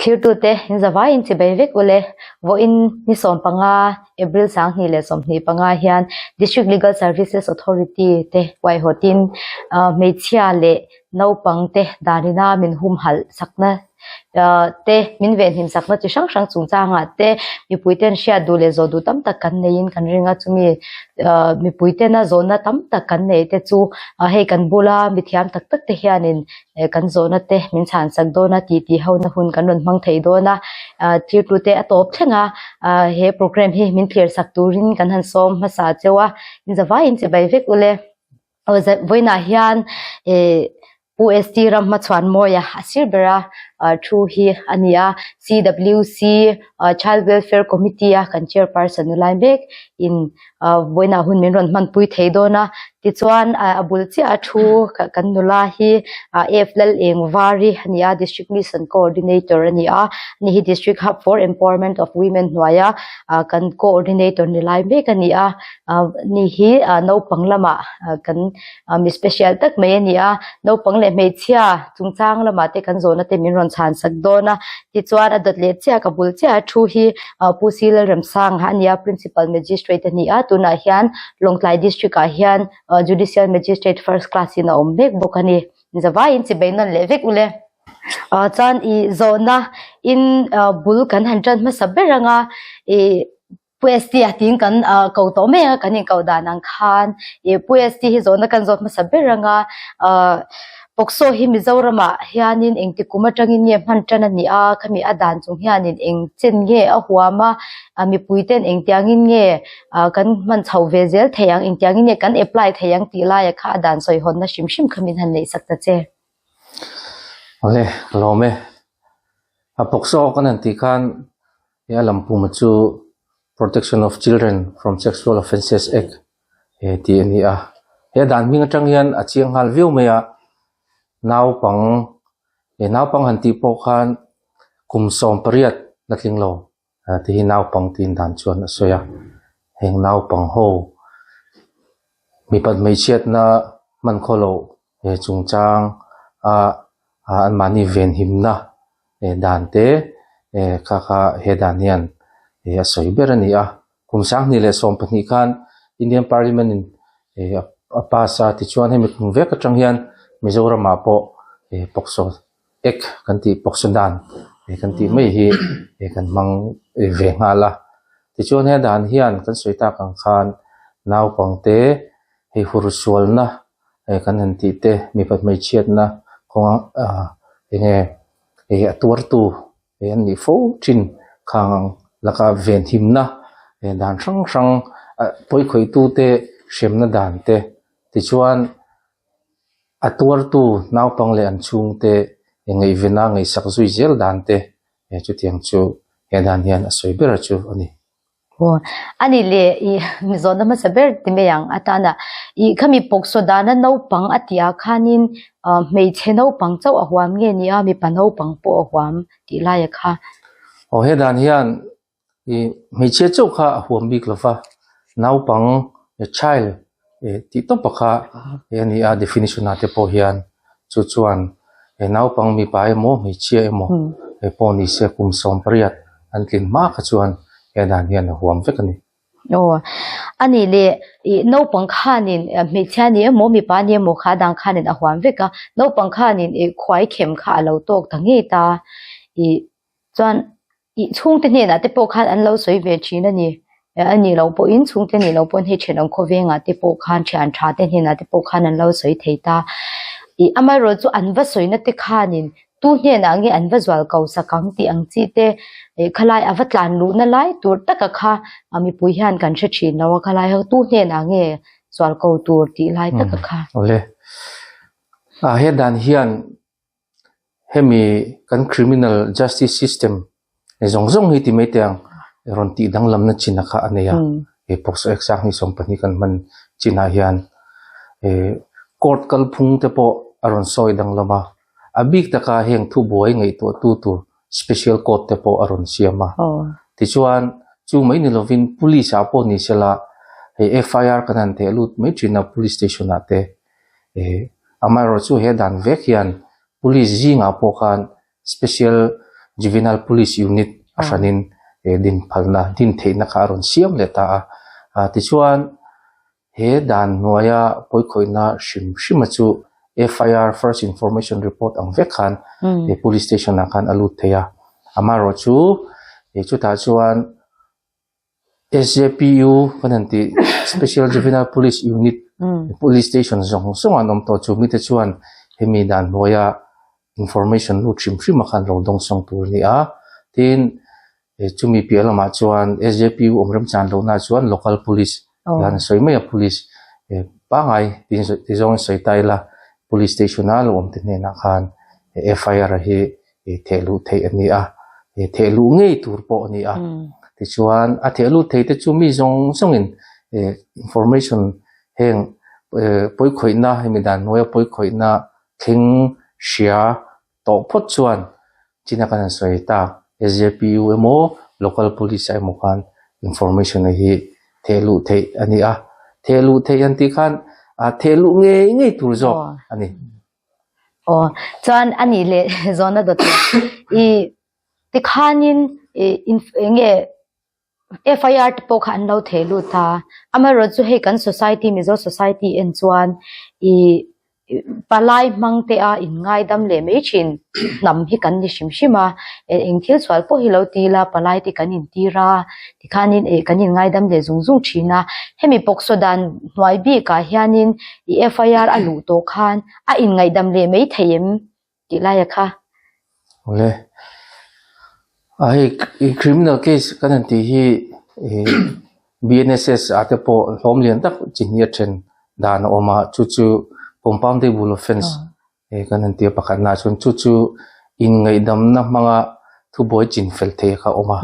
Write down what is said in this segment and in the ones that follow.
Thlirtute in zavaiin chibei vek ule. Vawiin ni 15 April 2025 hian District Legal Services Authority te huaihawtin hmeichhia leh naupang te danina min humhalh sakna te min venhim sakna chi hrang hrang chungchangah te mipui ten hriat duh leh zawh duh tam tak kan neiin kan ring a, chumi mipui tena zawhna tam tak kan neih te chu hei kan bula mithiam tak tak te hianin kan zawhna te min chhan sak dawn a tih tih hona hun kan rawn hmang thei dawn a, thirtute a tawp thleng a, he programme hi min thlir sak turin kan han sawm hmasa cheu a, in zavaiin chibai vek ule. Vawiinah hian ih UST ram hmachhuan mawia a sir bera thu hi a ni a, CWC Child Welfare Committee a kan chairperson ni lai mek in vawiinah hun min rawn hmanpui thei dawn a, tichuan a bul chiah a thu kan nula hi F Lalengvari a ni a, District Mission Coordinator a ni a, ani hi District Hub for Empowerment of Women hnuaia kan coordinator ni lai mek a ni a. Ni hi naupang lamah kan mi special tak mai a ni a, naupang leh hmeichhia chungchang lamah te kan zawhna te min rawn chhan sak dawn a, tichuan a dawt leh chiah ka bul chiah a thu hi Pu Si Lalremsanga a ni a, Principal Magistrate a ni a, tunah hian Lawngtlai District ah hian Judicial Magistrate First Class in a awm mek bawk a ni. Zavaiin chibei nawn leh vek ule. Chuan ih zawhna in bul kan han tan hmasa ber anga ih Pu ST a tiin kan ko tawh mai a, kan inkoh dan ang khan ih Pu ST hi zawhna kan zawt hmasa ber ang a, POCSO hi Mizoramah hianin engti kum atangin nge hman tan a ni a, khami a dan chung hianin eng chen nge a huam a, mipuiten engtiangin nge kan hman chho ve zel thei ang, engtiangin nge kan apply thei ang tih laia kha a dan sawihawnna hrim hrim kha min han neihsak ta che. Awle, ka lawm e. A POCSO kan han tih khan He a lampuma chu Protection of Children from Sexual Offences Act tih a ni a. He dan hming atang hian a chiang nghal viau mai a, naupang he naupang han tih pawh khan kum 18 la tling lo tih hi naupang tiin dan chuan a sawi a. Heng naupang ho mipat hmeichhiatna hman khaw loh he chungchang a anmahni venhimna dan te kha kha he dan hian a sawi ber a ni a. Kum 2012 khan Indian Parliament in a pass a tichuan hemi kum vek atang hian Mizoramah pawh POCSO Act kan tih POCSO dan kan tih mai hi kan hmang ve nghal a. Tichuan he dan hian kan sawi tak ang khan naupangte hei hursualna kan han tih te mipat hmeichhiatna kawnga ah enge ih a tuartu an nih fo thin khang ang laka venhimna dan hrang hrang ah pawikhawihtu te hremna dan te tichuan a tuartu naupang leh an chhungte ngaihvena ngaihsak zui zel dan te chutiang chu he dan hian a sawi ber chu a ni. Aw, a ni le, ih Mizoram hmasa ber ti mai ang atana ih khami POCSO dana naupang a tih ah khanin ah hmeichhe naupang chauh a huam nge ni a, mipa naupang pawh a huam tih laia kha. Aw, he dan hian ih hmeichhia chauh kha a huam bik lo va, naupang child tih tawp a kha a ni a definition ah te pawh hian chu chuan he naupang mipa emaw hmeichhia emaw pawh ni se kum 18 an tlin hma kha chuan he dan hian a huam vek a ni. Aw, a nih leh ih naupang khanin hmeichhia ni emaw mipa ni emaw kha dang khanin a huam vek a, naupang khanin ih khuai khem kha a lo tawk ta ngei ta ih Chuan ih chhungte hnenah te pawh khan an lo sawi ve thin a ni. A nih loh pawhin chhungte nih loh pawhin hei thenawm khawvengah te pawh khan thian tha te hnenah te pawh khan an lo sawi thei ta. Ih amaherawh chu an va sawina te khanin tu hnenah nge an va zual ko sak ang tih ang chi te ih khalai a va tlan luhna lai tur taka kha mipui hian kan hre thin lo a khalai ho tu hnenah nge zual ko tur tih lai taka kha. Awle. A he dan hian Hemi kan criminal justice system zawng zawng hi ti mai teh ang rawn tih danglamna chin a kha a nei a, he POCSO Act 2020 kan hman chinah hian court kalphung te pawh a rawn sawi danglam a, a bik taka heng thubuai ngaihtuahtu tur special court te pawh a rawn siam a, tichuan chu mai ni lovin police ah pawh ni sela hei FIR kan han theh lut mai thin a police station ah te. Amaherawhchu he dan vek hian police zingah pawh khan special Juvenile Police Unit a hranin din phalna, din theihna kha a rawn siam leh ta a. Tichuan, he dan hnuaia pawikhawihna hrim hrima chu FIR, First Information Report, ang vek khan Police Station ah khan a lut thei a. Amaherawhchu, chutah chuan SJPU kan han tih Special Juvenile Police Unit Police Station zawng zawng an awm tawh chu mite chuan hemi dan hnuaia information lut hrim hrim a khan lo dawngsawng tur a ni a. Tin, chumi piah lamah chuan SJPU awm remchan lohna chuan Local Police an sawi mai a, Police pangngai ti zawngin sawi ta ila Police Station a lo awm te hnenah khan FIR hi theh luh theih a ni a, theh luh ngei tur pawh a ni a. Tichuan a theh lut thei te chu mi zawng zawngin information heng pawikhawihna hemi dan hnuaia pawikhawihna thleng hria tawh phawt chuan china kan han sawi tak SJPU emaw local police ah emaw khan information a hi theh luh theih a ni a, theh luh theih an tih khan theh luh ngei ngei tur zawk a ni. Aw, chuan a nih leh zawhna dawt leh i tikhanin i eng nge FIR te pawh kha an lo theh lut a, amaherawhchu chu hei kan society Mizo society en chuan i palai hmang te a inngaidam leh mai thin hnam hi kan ni hrim hrim a, eng thil sual pawh hi lo ti ila palai te kan intir a tikhanin eh kan inngaidam leh zung zung thin a, hemi pawksaw dan hnuai bikah hianin I FIR a luh tawh khan a inngaihdam leh mai thei em tih laia kha. Awle. A hei i criminal case kan han tih hi BNSS ah te pawh hlawm lian tak chi hnih a then dan a awm a, chu chu compoundable offence Kan han tia pakhatnaah chuan chu chu inngaihdamna hmanga thubuai chin fel thei kha a awm a.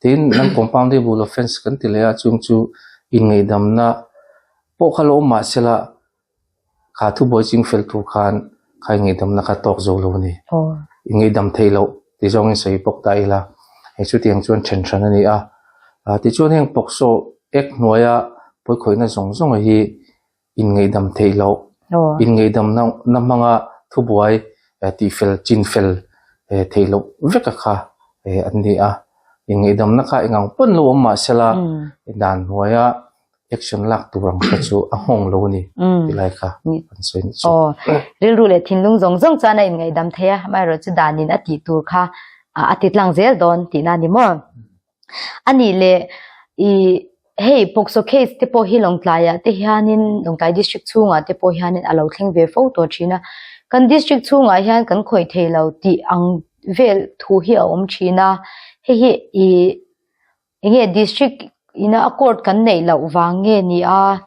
Tin, non compoundable offence kan ti leh a, chung chu inngaihdamna pawh kha lo awm mah sela kha thubuai ching fel tur khan kha inngaihdamna kha tawk zo lo a ni. Inngaihdam theih loh ti zawngin sawi bawk ta ila, hei chutiang chuan then hran a ni a. Tichuan heng POCSO Act hnuaia pawikhawihna zawng zawng hi Inngaihdam theih loh, inngaihdam na hmanga thubuai tihfel, chinfel theih loh vek a kha an ni a. Inngaihdamna kha engang pawn lo awm mah sela dan hnuaia action lak tur ang kha chu a nghawng lo a ni tih lai kha kan sawi ni chu. Aw, rilru leh thinlung zawng zawng chuan a inngaihdam thei a, amaherawhchu danin a tih tur kha a ti tlang zel dawn tihna a ni maw? A nih leh ih hei POCSO case te pawh hi Lawngtlai ah te hianin Lawngtlai district chhungah te pawh hianin a lo thleng ve fo tawh thin a, kan district chhungah hian kan khawih thei lo tih ang vel thu hi a awm thin a, hei hi ih eng nge district ina a court kan neih loh vang nge ni a.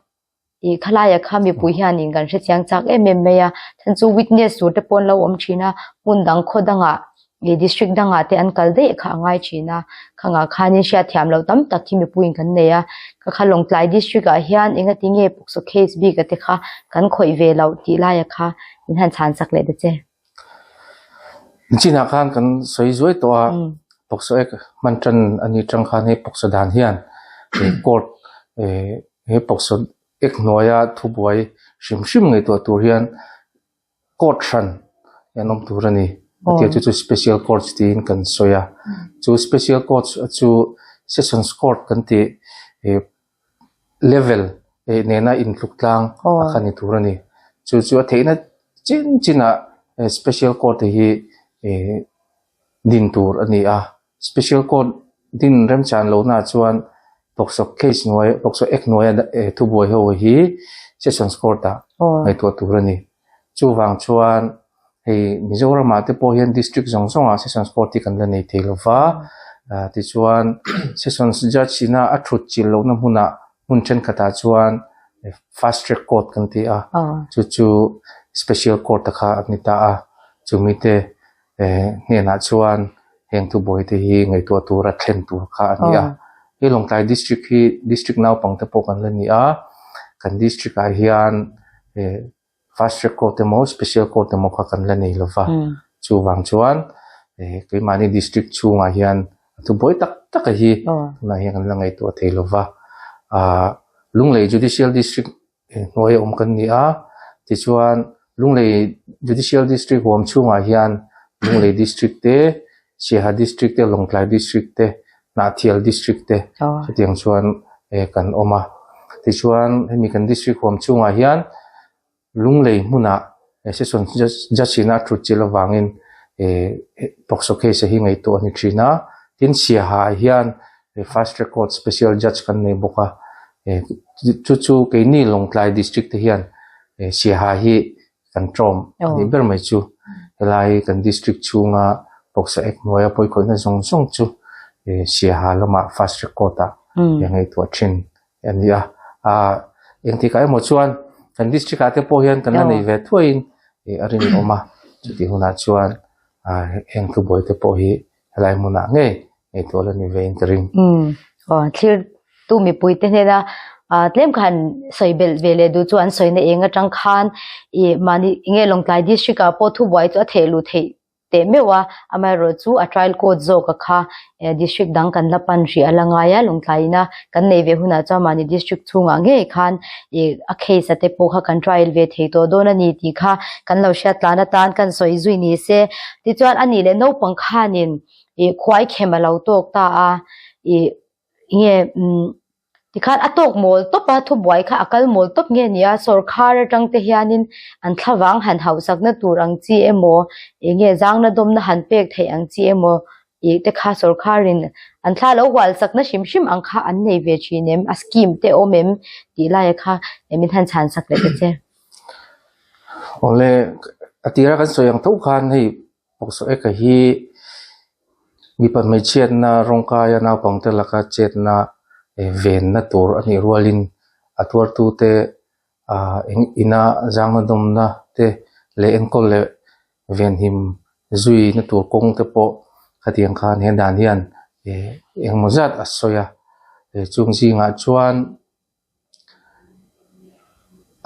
Ih khalaia kha mipui hianin kan hrechiang chak em em mai a, chhan chu witness tur te pawh an lo awm thin a, hmun dang khaw dangah ih district dangah te an kal daih kha a ngai thin a, khangah khanin hriatthiam loh tam tak hi mipuiin kan nei a, ka kha Lawngtlai district ah hian engati nge POCSO case bik a te kha kan khawih ve loh tih laia kha min han chhan sak leh ta che. Chinah khan kan sawi zuai tawh a, POCSO Act hman tan a ni tang khan hei POCSO dan hian court eh He POCSO Act hnuaia thubuai hrim hrim ngaihtuah tur hian court hran an awm tur a ni. Hetiang chu chu special courts tiin kan sawi a. Chu special courts chu sessions court kan tih level nena intluk tlang a kha ni tur a ni. Chu chu a theihna chin chinah special court te hi din tur a ni a. Special court din remchan lohna chuan POCSO case hnuai POCSO Act hnuaia thubuai ho hi Sessions Court ah ngaihtuah tur a ni. Chuvang chuan hei Mizoramah te pawh hian district zawng zawngah Sessions Court hi kan la nei thei lo va, tichuan Sessions Judge ina a thut chilh lohna hmunah hmun thenkhatah chuan Fast Track Court kan ti a, chu chu Special Court a kha a ni ta a, chumite hnenah chuan heng thubuai te hi ngaihtuah tura thlen tur kha a ni a. Hei Lawngtlai District hi District naupang te pawh kan la ni a, kan District ah hian Fast Track Court emaw Special Court emaw kha kan la nei lova, chuvang chuan keimahni District chhungah hian thubuai tak tak a hi tunah hian kan la ngaihtuah thei lova. Lunglei Judicial District Hnuaia awm kan ni a, tichuan Lunglei Judicial District huam chhungah hian Lunglei District te, Siaha District te, Lawngtlai District te, Hnahthial District te chutiang chuan kan awm a. Tichuan hemi kan District huam chhungah hian Lunglei hmunah Session Judge ina a thut chilh avangin POCSO case hi ngaihtuah a ni thin a. Tin Siaha ah hian Fast Track Court Special Judge kan nei bawk a. Chu chu keini Lawngtlai District te hian Siaha hi kan tlawm a nih ber mai chu. Helai kan District chhunga POCSO Act hnuaia pawikhawihna zawng zawng chu Siaha lamah Fast Track Court ah ngaihtuah thin a ni a ah engtikah emaw chuan kan district ah te pawh hian kan la nei ve thuaiin ih a rinawm a chutih hunah chuan ah heng thubuai te pawh hi helai hmunah ngei ngei tur a ni ve in ka ring. Umm aw thlir tu mipui te hnena ah tlem khan sawi belh ve leh duh chu an sawina eng atang khan ih mahni enge Lawngtlai district ah pawh thubuai chu a theh luh theih teh meuh a, amaherawh chu a trial court zawk a kha district dang kan la pan hrih a la ngai a, Lawngtlai ina kan nei ve hunah chuan mahni district chhungah ngei khan ih a case a te pawh kha kan trial ve thei tawh dawn a ni tih kha kan lo hriat tlan atan kan sawi zui ni se. Tichuan a nih leh naupang khanin ih khuai khem a lo tawk ta a ih nge umm Tikhan a tawk mawl tawp a, thubuai kha a kal mawl tawp nge nia, sawrkhar atang te hianin an thlavang han hauhsakna tur ang chi emaw, eng nge zangna dawmna han pek theih ang chi emaw tih te kha sawrkharin an thla lo hualsakna hrim hrim ang kha an nei ve thin em, a scheme te awm em tih laia kha min han chhansak leh ta che. Awle, a tira kan sawi ang tho khan hei Pawksaw eka hi mipa hmeichhiatna rawngkaia naupangte laka chetna venna tur a nih rualin a tuartute ah eng ina zangna dawmna te leh enkawl leh venhim zuina tur kawng te pawh khatiang khan he dan hian engemaw zat a sawi a chung zingah chuan.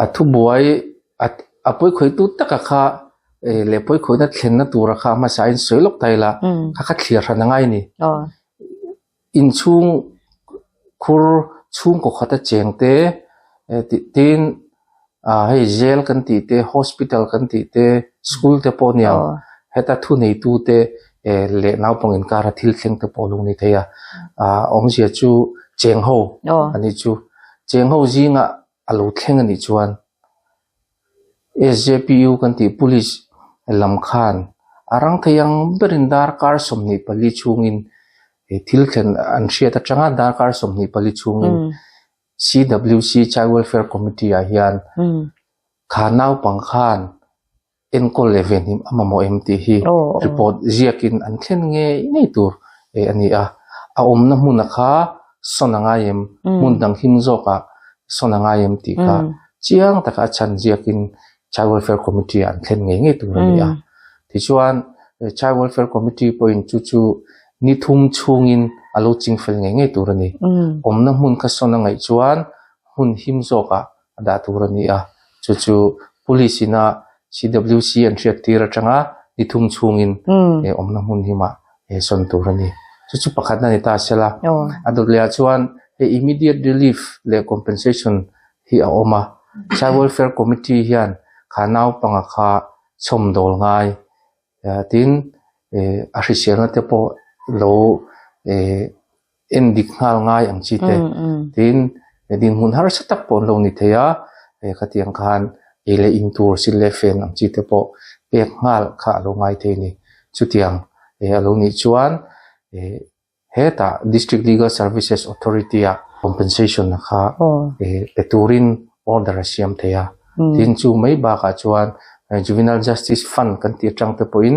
A thubuai a a pawikhawihtu taka kha eh leh pawikhawihna thlenna tura kha a hmasa in sawi lawk ta ila kha kha thlir hran a ngai a ni. Inchhung khur chhungkaw khata cheng te eh tih tin ah hei jail kan tih te hospital kan tih te school te pawh a ni ang heta thuneitu te eh leh naupang inkara thil thleng te pawh a lo ni thei a ah awmzia chu cheng ho a nih chu cheng ho zingah a lo thleng a nih chuan S_J_P_U kan tih police lam khan a rang thei ang berin darkar 24 chhungin thil thlen an hriat atanga darkar 24 chhungin. CWC Child Welfare Committee ah hian kha naupang khan enkawl leh venhim a mamawh em tih hi report ziakin an thlen ngei ngei tur a ni a. A awmna hmuna kha sawn a ngai em, hmun dang him zawkah sawn a ngai em tih kha chiang taka a chhan ziakin Child Welfare Committee ah an thlen ngei ngei tur a ni a. Tichuan Child Welfare Committee pawhin chu chu ni thum chhungin a lo ching fel ngei ngei tur a ni. Awmna hmun kha sawn a ngaih chuan hmun him zawkah a dah tur a ni a. Chu chu Police ina CWC an hriat tir atanga ni thum chhungin awmna hmun himah sawn tur a ni. Chu chu pakhatna ni ta sela. A dawt lehah chuan hei immediate relief leh compensation hi a awm a. Child Welfare Committee hian kha naupanga kha chhawmdawl ngai tin a hriselna te pawh lo en dik nghal ngai ang chi te tin dinhmun harsa tak pawh an lo ni thei a khatiang khan ei leh in tur sil leh fen ang chi te pawh pek nghal kha a lo ngai thei a ni. Chutiang a lo nih chuan Hetah District Legal Services Authority ah compensation a kha pe turin order a siam thei a. Tin chu mai bakah chuan Juvenile Justice Fund kan tih atang te pawhin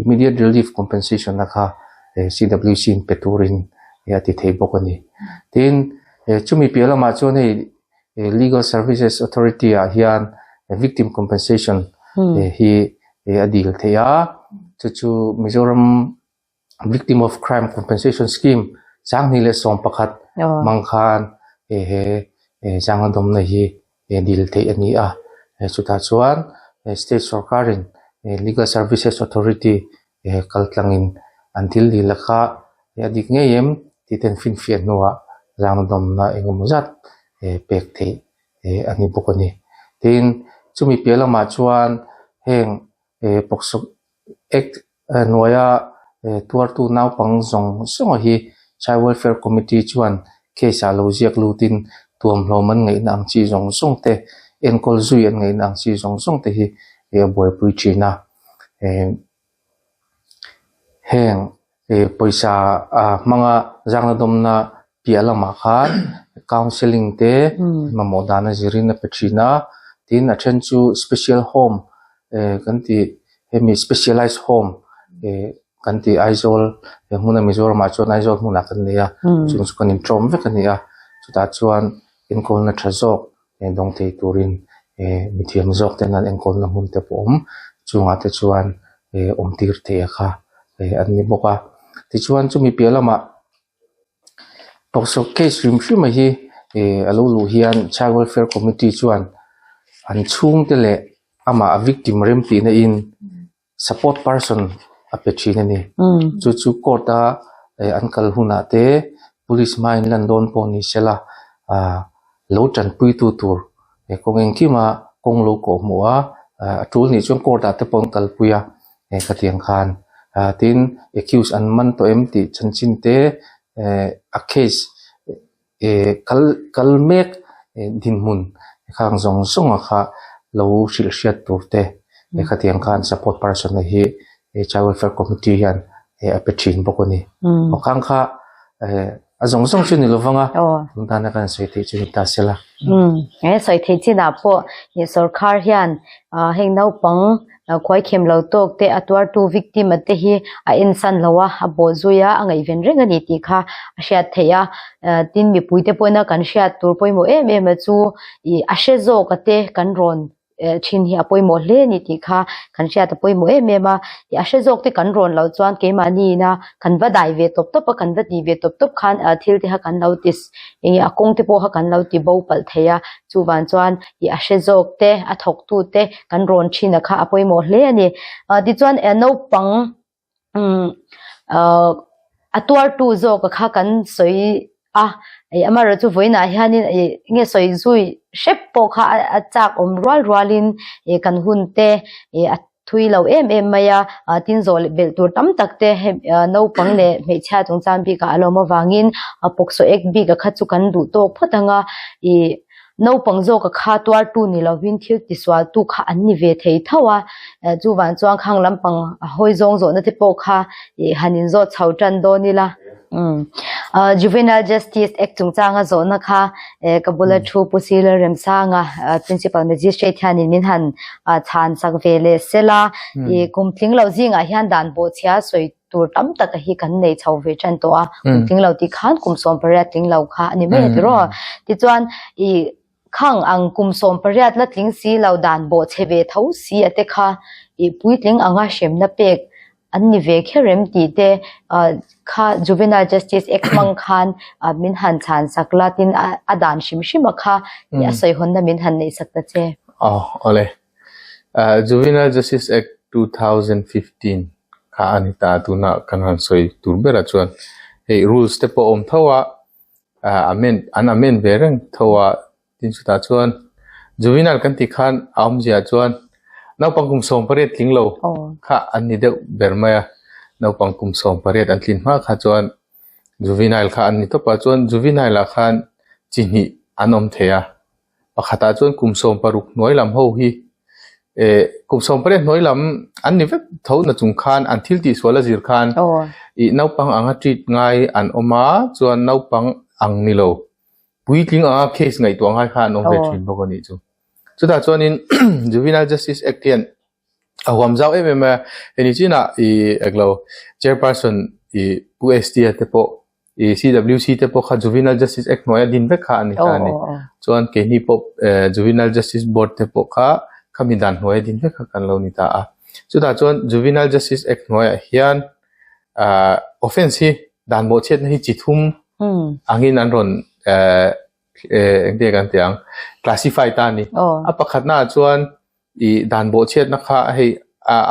immediate relief compensation a kha CWC in pe turin a ti thei bawk a ni. Tin chumi piah lamah chuan hei Legal Services Authority ah hian victim compensation hi a dil theih a. Chu chu Mizoram Victim of Crime Compensation Scheme 2011 hmang khan he zangna dawmna hi dil theih a ni a. Chutah chuan State sorkarin Legal Services Authority kaltlangin an thil dil a kha a dik ngei em tih te an finfiah hnuah zangna dawmna engemaw zat pek theih a ni bawk a ni. Tin, chumi piah lamah chuan heng Pawksawk Act hnuaia tuartu naupang zawng zawng hi Child Welfare Committee chuan case ah lo ziak lutin tuamhlawm an ngaihna ang chi zawng zawng te, enkawl zui an ngaihna ang chi zawng zawng te hi a buaipui thin a. Heng pawisa hmanga zangna dawmna piah lamah khan counselling te mamawh dana zirin a pe thin a, tin a then chu special home kan tih hemi specialise home kan tih Aizawl he hmuna Mizoramah chuan Aizawl hmunah kan nei a chung chu kan inṭawm vek a ni a chutah chuan enkawlna tha zawk dawng thei turin mithiam zawk ten an enkawlna hmun te pawh awm chungah te chuan awm tir theih a kha an ni bawk a tichuan chumi piah lamah POCSO case hrim hrim a hi a lo luh hian Child Welfare Committee chuan an chhungte leh amah a victim rem tihna in support person a pe thin a ni. Chu chu court a an kal hunah te police hma in lan dawn pawh ni sela ah lo tanpui tu tur kawng engkima kawng lo kawh hmuh a a tul nih chuan court ah te pawh an kalpui a khatiang khan ah tin accused an man tawh em tih chanchin te a case Eh kal kal mek dinhmun khang zawng zawng a kha lo hrilh hriat tur te khatiang khan support person a hi child welfare committee hian a pe thin bawk a ni. Aw khang kha a zawng zawng chu ni lo vang a tun tana kan sawi theih chu ni ta se la. He sawi theih chinah pawh sorkar hian heng naupang Khuaikhem lo tawk te, a tuartu victim a te hi a ensan lo a, a bawh zui a, a ngaihven reng a ni tih kha a hriat theih a. Tin, mipuite pawhin a kan hriat tur pawimawh em em a chu ih a hre zawk a te kan rawn thin hi a pawimawh hle a ni tih kha kan hriat a pawimawh em em a. Ih a hre zawk te kan rawn loh chuan keimahni ina kan va dai ve tawp tawp a, kan va ti ve tawp tawp khan thil te kha kan lo ti eng nge a kawng te pawh kha kan lo ti bo palh thei a. Chuvang chuan ih a hre zawk te, a thawktu te kan rawn thin a kha a pawimawh hle a ni. Tichuan naupang a tuartu zawk a kha kan sawi a, amaherawhchu vawiinah hianin enge sawi zui hrep pawh kha a chak awm rual rualin kan hun te a thui lo em em mai a, tin zawh leh belh tur tam tak te naupang leh hmeichhia chungchang bikah a lawm avangin POCSO Act bik a kha chu kan duh tawk phawt ang a, ih naupang zawk a kha tuartu ni lovin thil tisualtu kha an ni ve thei tho a, chuvang chuan khang lampang a hawi zawng zawhna te pawh kha ih han inzawt chho tan dawn ila. Juvenile Justice Act chungchanga zawhna kha ka bula thu Pu Sir Remsanga Principal Magistrate hianin min han chhan sak ve leh sela kum tling lo zingah hian dan bawhchhia sawi tur tam taka hi kan nei chho ve tan tawh a, kum tling lo tih khan kum 18 tling lo kha a ni mai a tiraw. Tichuan ih Khang ang kum 18 la tling si lo dan bawhchhe ve tho si a te kha i puitling anga hremna pek an ni ve kher em tih te kha Juvenile Justice Act hmang khan min han chhan sak la tin a dan hrim hrim a kha a sawihawnna min han neih sak ta che. Aw awle. Juvenile Justice Act 2015 kha a ni ta tunah kan han sawi tur berah chuan hei rules te pawh a awm tho a. amend an amend ve reng tho a tin chutah chuan juvenile kan tih khan a awmzia chuan naupang kum 18 tling lo kha an ni deuh ber mai a naupang kum 18 an tlin hma kha chuan juvenile kha an ni tawp a chuan juvenile ah khan chi hnih an awm thei a. Pakhatah chuan kum 16 hnuai lam ho hi eh kum 18 hnuai lam an ni vek tho na chung khan an thil tihsual a zir khan ih naupang anga treat ngai an awm a chuan naupang ang ni lo puitling anga case ngaihtuah ngai kha an awm ve thin bawk a nih chu. Chutah chuanin Juvenile Justice Act hian a huam zau em em a heni chinah ih englo chairperson ih Pu ST-a te pawh I CWC te pawh kha Juvenile Justice Act hnuaia din vek kha a ni ta a ni. Chuan keini pawh Juvenile Justice Board te pawh kha khami dan hnuaia din vek kha kan lo ni ta a. Chutah chuan Juvenile Justice Act hnuaiah hian offence hi dan bawhchhiatna hi chi thum angin an rawn engtiang nge kan tih ang classify ta a ni. A pakhatnaah chuan I dan bawhchhiatna kha hei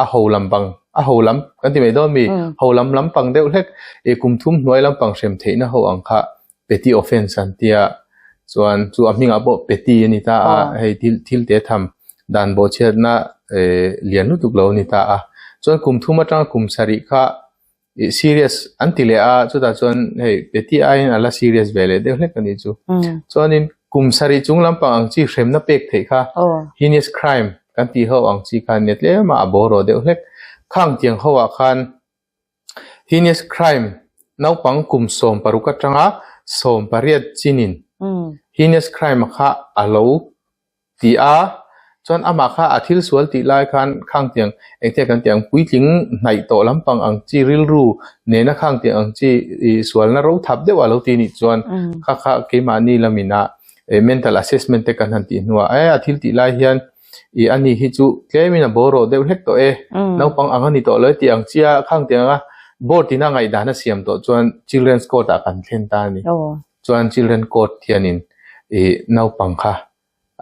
a ho lampang a ho lam kan ti mai dawn mi ho lam lampang deuh hlek i kum thum hnuai lampang hrem theihna ho ang kha petty offence an tia chuan chu a hmingah pawh petty a ni ta a hei thil thil te tham dan bawhchhiatna lian lutuk lo a ni ta a chuan kum thum atanga kum sarih kha. I serious an ti leh a, chutah chuan hei Betty aiin a la serious ve leh deuh hlek a nih chu. Chuanin kum sarih chung lampang ang chi hremna pek theih kha heinous crime kan tih ho ang chi khan nia tlem a, a bawraw deuh hlek. Khang tiang ho ah khan heinous crime naupang kum 16 atanga 18 chinin heinous crime kha a lo Ti a, chuan amah kha a thil sual tih lai khan khangtiang engtia kan tih ang puitling hnaih tawh lampang ang chi rilru nena khangtiang ang chi ih sualna ro thap deuh a lo ti nih chuan kha kha keimahni lamina ih mental assessment te kan han tih hnuah e a thil tih lai hian ih ani hi chu tlemin a bawraw deuh hlek tawh e naupang ang a ni tawh lo e tih ang chia khangtiang anga board ina ngaihdan a siam tawh chuan children's court ah kan thlen ta a ni. Chuan children court hianin ih naupang kha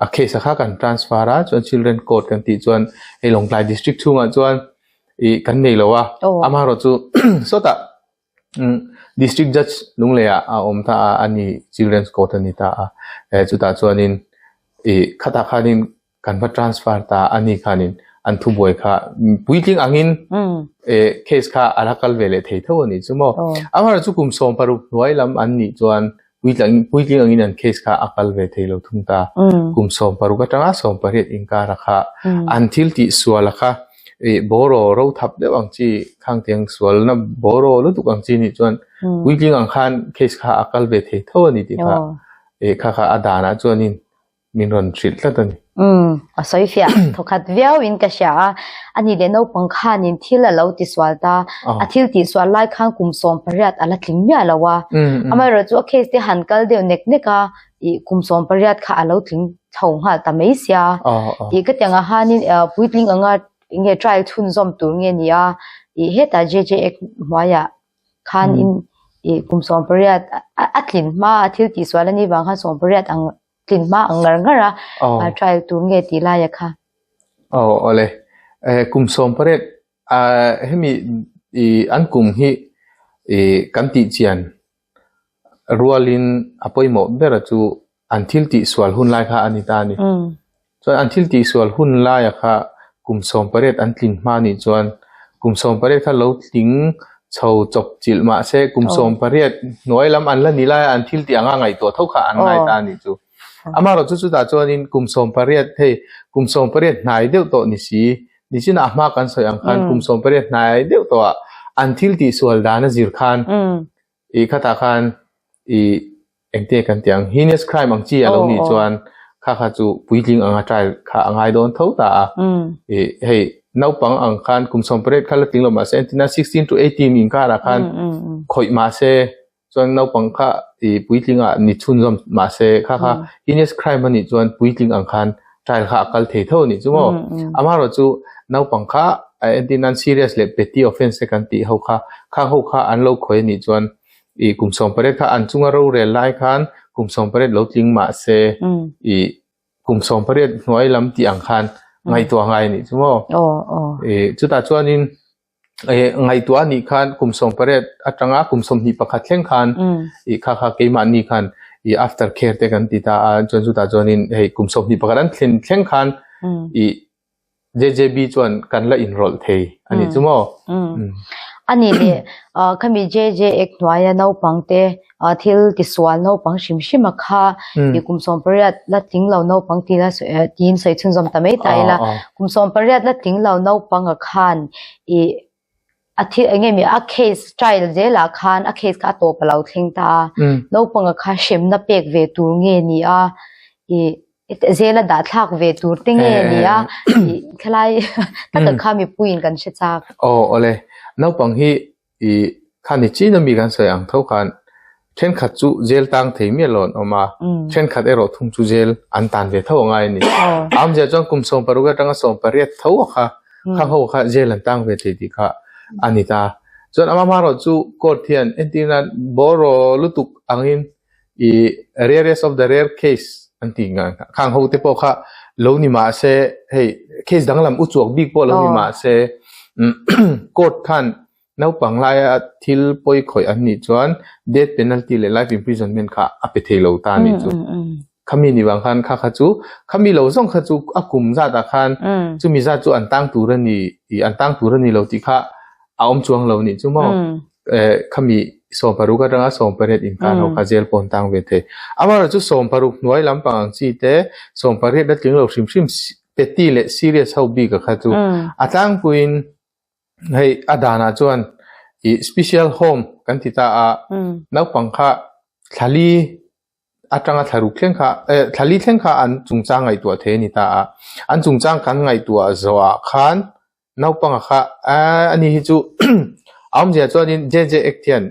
a case a kha kan transfer a chuan children court kan tih chuan hei Lawngtlai district chhungah chuan ih kan nei lo a amaherawh chu sawtah umm district judge Lungleiah a awm ta a ani children's court a ni ta a eh chutah chuanin ih khatah khanin kan va transfer ta a ni khanin an thubuai kha puitling angin eh case kha a la kal ve leh thei tho a nih chu maw. Amaherawh chu kum 16 hnuai lam an nih chuan puitling puitling angin an case kha a kal ve thei lo thung ta. Kum 16 atanga 18 inkara kha an thil tih sual a kha eh bawraw ro thap deuh ang chi khangtiang sualna bawraw lutuk ang chi nih chuan puitling ang khan case kha a kal ve thei tho a ni tih kha eh kha kha a danah chuanin min rawn hrilh tlat a ni. Umm, a sawi fiah thawkhat viau in ka hria a, ani leh naupang khanin thil a lo tisual ta, a thil tihsual lai khan kum 18 a la tling miah lo a, amaherawh chu a case te han kal deuh nek nek a, ih kum 18 kha a lo tling chho nghal ta mai sia, tih ka tiang ah hanin puitling anga enge trial chhunzawm tur nge ni a, ih hetah JJ Act hnuaiah khan in ih kum 18 a tlin hma a thil tihsual a nih vang khan 18 ang tlin hma ang ngar ngar a a trial tur nge tih lai a kha. Aw awle eh kum 18 a hemi ih an kum hi ih kan tih chian rualin a pawimawh ber a chu an thil tih sual hun lai kha a ni ta a ni. Chuan an thil tih sual hun laia kha kum 18 an tlin hma nih chuan kum 18 kha lo tling chho chawp chilh mah se kum 18 hnuai lam an la ni laia an thil tih anga ngaihtuah tho kha an ngai ta a nih chu. Amaherawh chu chutah chuanin kum 18 hei kum 18 hnai deuh tawh ni si nichinah a hma kan sawi ang khan kum 18 hnai deuh tawhah an thil tih sual dan a zir khan ih khatah khan ih Engte kan tih ang, heinous crime ang chi a lo nih chuan kha kha chu puitling anga trial kha a ngai dawn tho ta a. Ih hei naupang ang khan kum 18 kha la tling lo mahse entina 16 to 18 inkarah khan khawih mahse chuan naupang kha ih puitling ah ni chhunzawm mahse kha kha heinous crime a nih chuan puitling ang khan trial kha a kal thei tho a nih chu maw. Amaherawh chu naupang kha entirnan serious leh petty offence te kan tih ho kha khang ho kha an lo khawih a nih chuan Ih kum 18 kha an chunga rorel lai khan kum 18 lo tling mah se ih kum 18 hnuai lam tih ang khan ngaihtuah ngai a nih chu maw? Ih chutah chuanin ih ngaihtuah a nih khan kum 18 atanga kum 21 thleng khan ih kha kha keimahni khan ih after care te kan ti ta a chuan chutah chuanin hei kum 21 an thlen thleng khan ih JJB chuan kan la inrawlh thei a nih chu maw? A nih leh khami JJ Act hnuaia naupangte thil tisual naupang hrim hrim a kha i kum 18 la tling lo naupang ti la tiin sawi chhunzawm ta mai ta ila kum 18 la tling lo naupang a khan i a thil eng nge a case trial zelah khan a case kha a tawp a lo thleng ta a naupang a kha hremna pek ve tur nge ni a i zela dah thlak ve tur te nge ni a i thalai taka kha mipuiin kan hre chak. Aw awle naupang hi i khani chin ami kan sawi ang tho khan thenkhat chu jail tang thei miah lo an awm a thenkhat erawh thung chu jail an tan ve tho angai a ni. A awmzia chuan kum 16 atanga 18 tho a kha kha ho kha jail an tang ve thei tih kha a ni ta. Chuan amah hmarawh chu court hian entirna bawraw lutuk angin i rarest of the rare case an tih ngai khang ho te pawh kha lo ni mah se hei case danglam u chuak bik pawh lo ni mah se court khan naupang laia thil pawi khawih an nih chuan death penalty leh life imprisonment kha a pe thei lo ta a nih chu. Khami ni vang khan kha kha chu khami lo zawng kha chu a kum zat ah khan chumi zat chu an tang tur a ni ih an tang tur a ni lo tih kha. a awm chuang lo nih chu maw? Khami 16 atanga 18 inkar ho kha jail pawn tang ve thei. Amaherawhchu 16 hnuai lampang ang chi te, 18 a tling lo hrim hrim petty leh serious ho bik a kha chu a tlangpuiin hei a danah chuan ih special home kan ti ta a, naupang kha thlali atanga thlaruk thleng kha eh thlali thleng kha an chungchang ngaihtuah thei a ni ta a, an chungchang kan ngaihtuah zawhah khan Naupanga kha aaa ani hi chu a awmzia chuanin JJ Act hian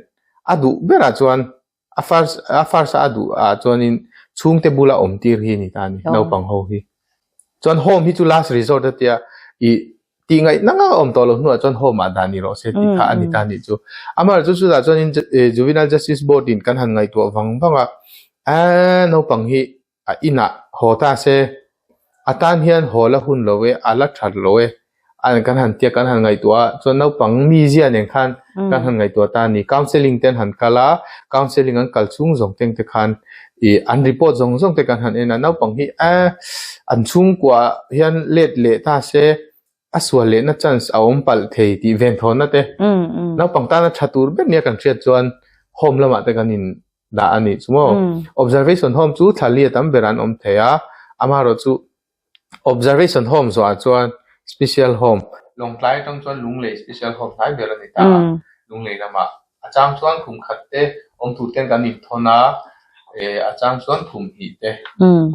a duh berah chuan a first a first a a duh ah chuanin chhungte bula awm tir hi a ni ta a ni naupang ho hi. Chuan home hi chu last resort a tia ih tih ngaihna ngak a awm tawh loh hnuah chuan home ah dah ni rawh se tih kha a ni ta a nih chu. Amaherawhchu chutah chuanin Juvenile Justice Board in kan han ngaihtuah vang vang a aaa naupang hi A inah haw ta se, a tan hian haw la hun lo e, a la that lo e, an kan han tia kan han ngaihtuah a, chuan naupang mizia nen khan kan han ngaihtuah ta a ni. Counselling te an han kal a, counselling an kal chhung zawng teng te khan ih an report zawng zawng te kan han en a, naupang hi a an chhungkua hian let leh ta se, a sual lehna chance a awm palh thei tih venthawnna te naupang tana tha tur ber nia kan hriat chuan home lamah te kan in dah a nih chu maw. Observation home chu thla li a tam ber an awm thei a, amaherawhchu observation home zawhah chuan special home, Lawngtlai atang chuan Lunglei special home hnai ber a ni ta a, Lunglei lamah a chang chuan khum khat te awm tur ten kan inthawn a, a chang chuan khum hnih te,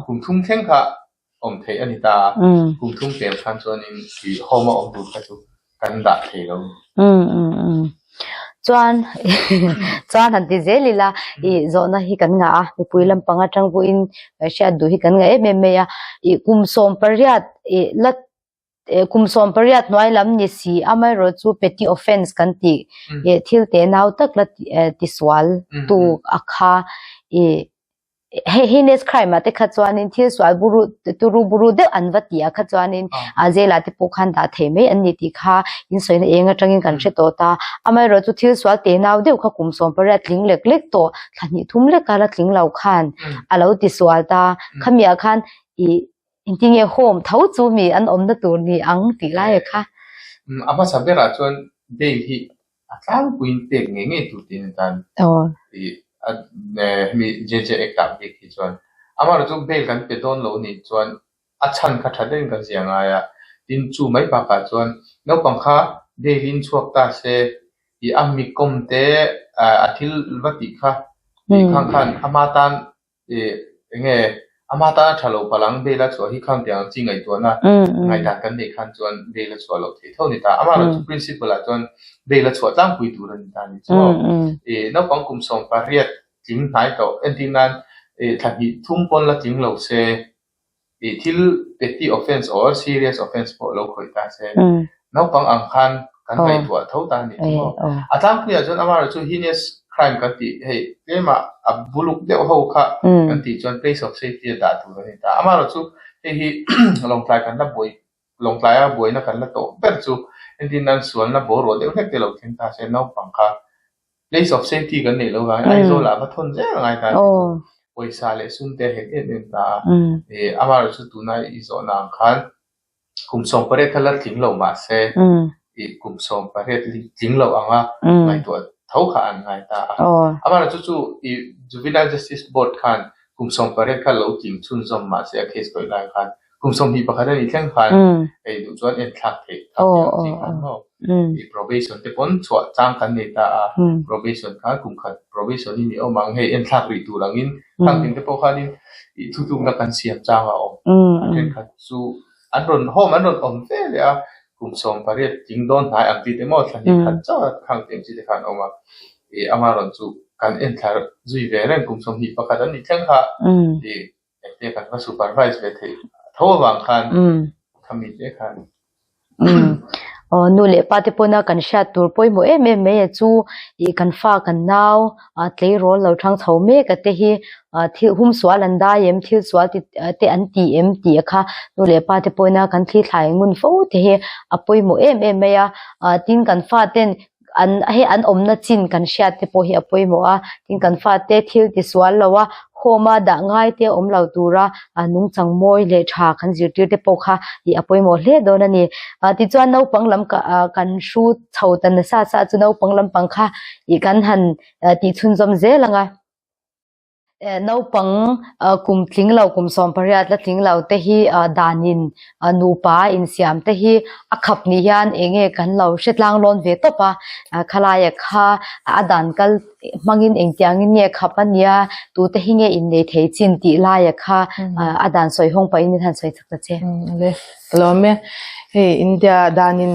khum thum thleng kha awm theih a ni ta a, kum thum tel khan chuanin ih home a awm tur kha chu kan dah thei lo. Chuan chuan han ti zel ila ih zawhna hi kan ngah a, mipui lampang atang pawhin hriat duh hi kan ngah em em mai a, ih kum 18 ih la kum 18 hnuai lam ni si amaherawhchu petty offence kan tih ih thil te nau tak la tisual tu a kha ih Hei heinous crime ah te kha chuanin thil sual buru turu buru deuh an va tih ah kha chuanin a jail ah te pawh khan dah thei mai an ni tih kha in sawina eng atangin kan hre tawh ta. Amaherawhchu thil sual te nau deuh kha kum 18 tling lek lek tawh thla hnih thum lek a la tling lo khan a lo ti sual ta. Khami ah khan ih Engtinge home tho chu mi an awmna tur ni ang tih lai a kha. A hmasa berah chuan bail hi a tlangpuiin pek ngei ngei tur tiin a tan. Hemi JJ Act ah bik hi chuan. Amaherawhchu bail kan pe dawn lo nih chuan a chhan kha tha deuhin kan zia ngai a. Tin chu mai bakah chuan naupang kha bail in chhuak ta se ih a mikawm te a thil va tih kha tih khang khan ama tan Ih, enge ama tana tha lo palang bail a chhuah hi khang tiang ang chi ngaihtuahna ngaihdan kan neih khan chuan bail a chhuah loh theih tho a ni ta. Amah erawh chu principle ah chuan bail a chhuah tlangpui tur a ni ta a ni chu aw. Ih, naupang kum 18 tling hnai tawh entir nan ih thla hnih thum pawn la tling lo se Ih thil petty offence or serious offence pawh lo khawih ta se, naupang ang khan kan ngaihtuah tho ta a ni chu maw? A tlangpuiah chuan amaherawh chu heinous crime kan tih hei tlema a buluk deuh ho kha kan tih chuan place of safety a dah tur a ni ta. Amaherawh chu hei hi Lawngtlai kan la buai Lawngtlaia buaina kan la tawh ber chu entir nan sualna boruak deuh hlek te lo thleng ta se naupang kha Place of safety kan neih loh vangin Aizawl ah va thawn zel a ngai ta a ni. Pawisa leh sum te a hek em em ta a. Ih amaherawhchu chu tuna i zawhna ang khan kum 18 kha la tling lo mahse ih kum 18 tling lo anga ngaihtuah tho kha an ngai ta a. Amaherawhchu chu ih Juvenile Justice Board khan kum 18 kha lo tling chhunzawm mahse a case khawih lai khan Kum 21 a nih thleng khan ei duh chuan en thlak theih kha tih ang chi khan maw. I probation te pawn chhuah chang kan nei ta a, probation khan kum khat probation in i awm ang hei en thlak rih tur angin khang tin te pawh khanin i thutlukna kan siam chang a awm. A thenkhat chu an rawn home an rawn awm ve leh a, kum 18 tling dawn hnai ang tih te maw thla hnih khat chauh a khang tih ang chi te khan a awm a. I ama rawn chu kan en thla zui ve reng kum 21 an nih thleng kha i Engtia kan va supervise ve theih tho avang khan khami te khan. Aw nu leh pa te pawna kan hriat tur pawimawh em em mai a chu ih kan fa kan nau a tleirawl lo thang chho mek a te hi thil hum sual an dai em thil sual ti te an ti em tih a kha nu leh pa te pawina kan thli thlai ngun fo te hi a pawimawh em em mai a tin kan fa ten an hei an awmna chin kan hriat te pawh hi a pawimawh a tin kan fate thil ti sual lo a. Home a dah ngai te awm lo tura nungchang mawi leh tha kan zirtir te pawh kha ih a pawimawh hle dawn a ni. Tichuan naupang lam kan hru chho ta nasa sa chu naupang lampang kha ih kan han tih chhunzawm zel ang a. Naupang kum tling lo kum 18 la tling lo te hi danin nupa insiam te hi a khap ni hian eng nge kan lo hre tlang lawn ve tawp a, khalaia kha a dan kal hmangin engtiangin nge khap a nia, tute hi nge innei thei chin tih laia kha a dan sawi hawng pahin min han sawi chak ta che. Le, ka lawm e. Hei India danin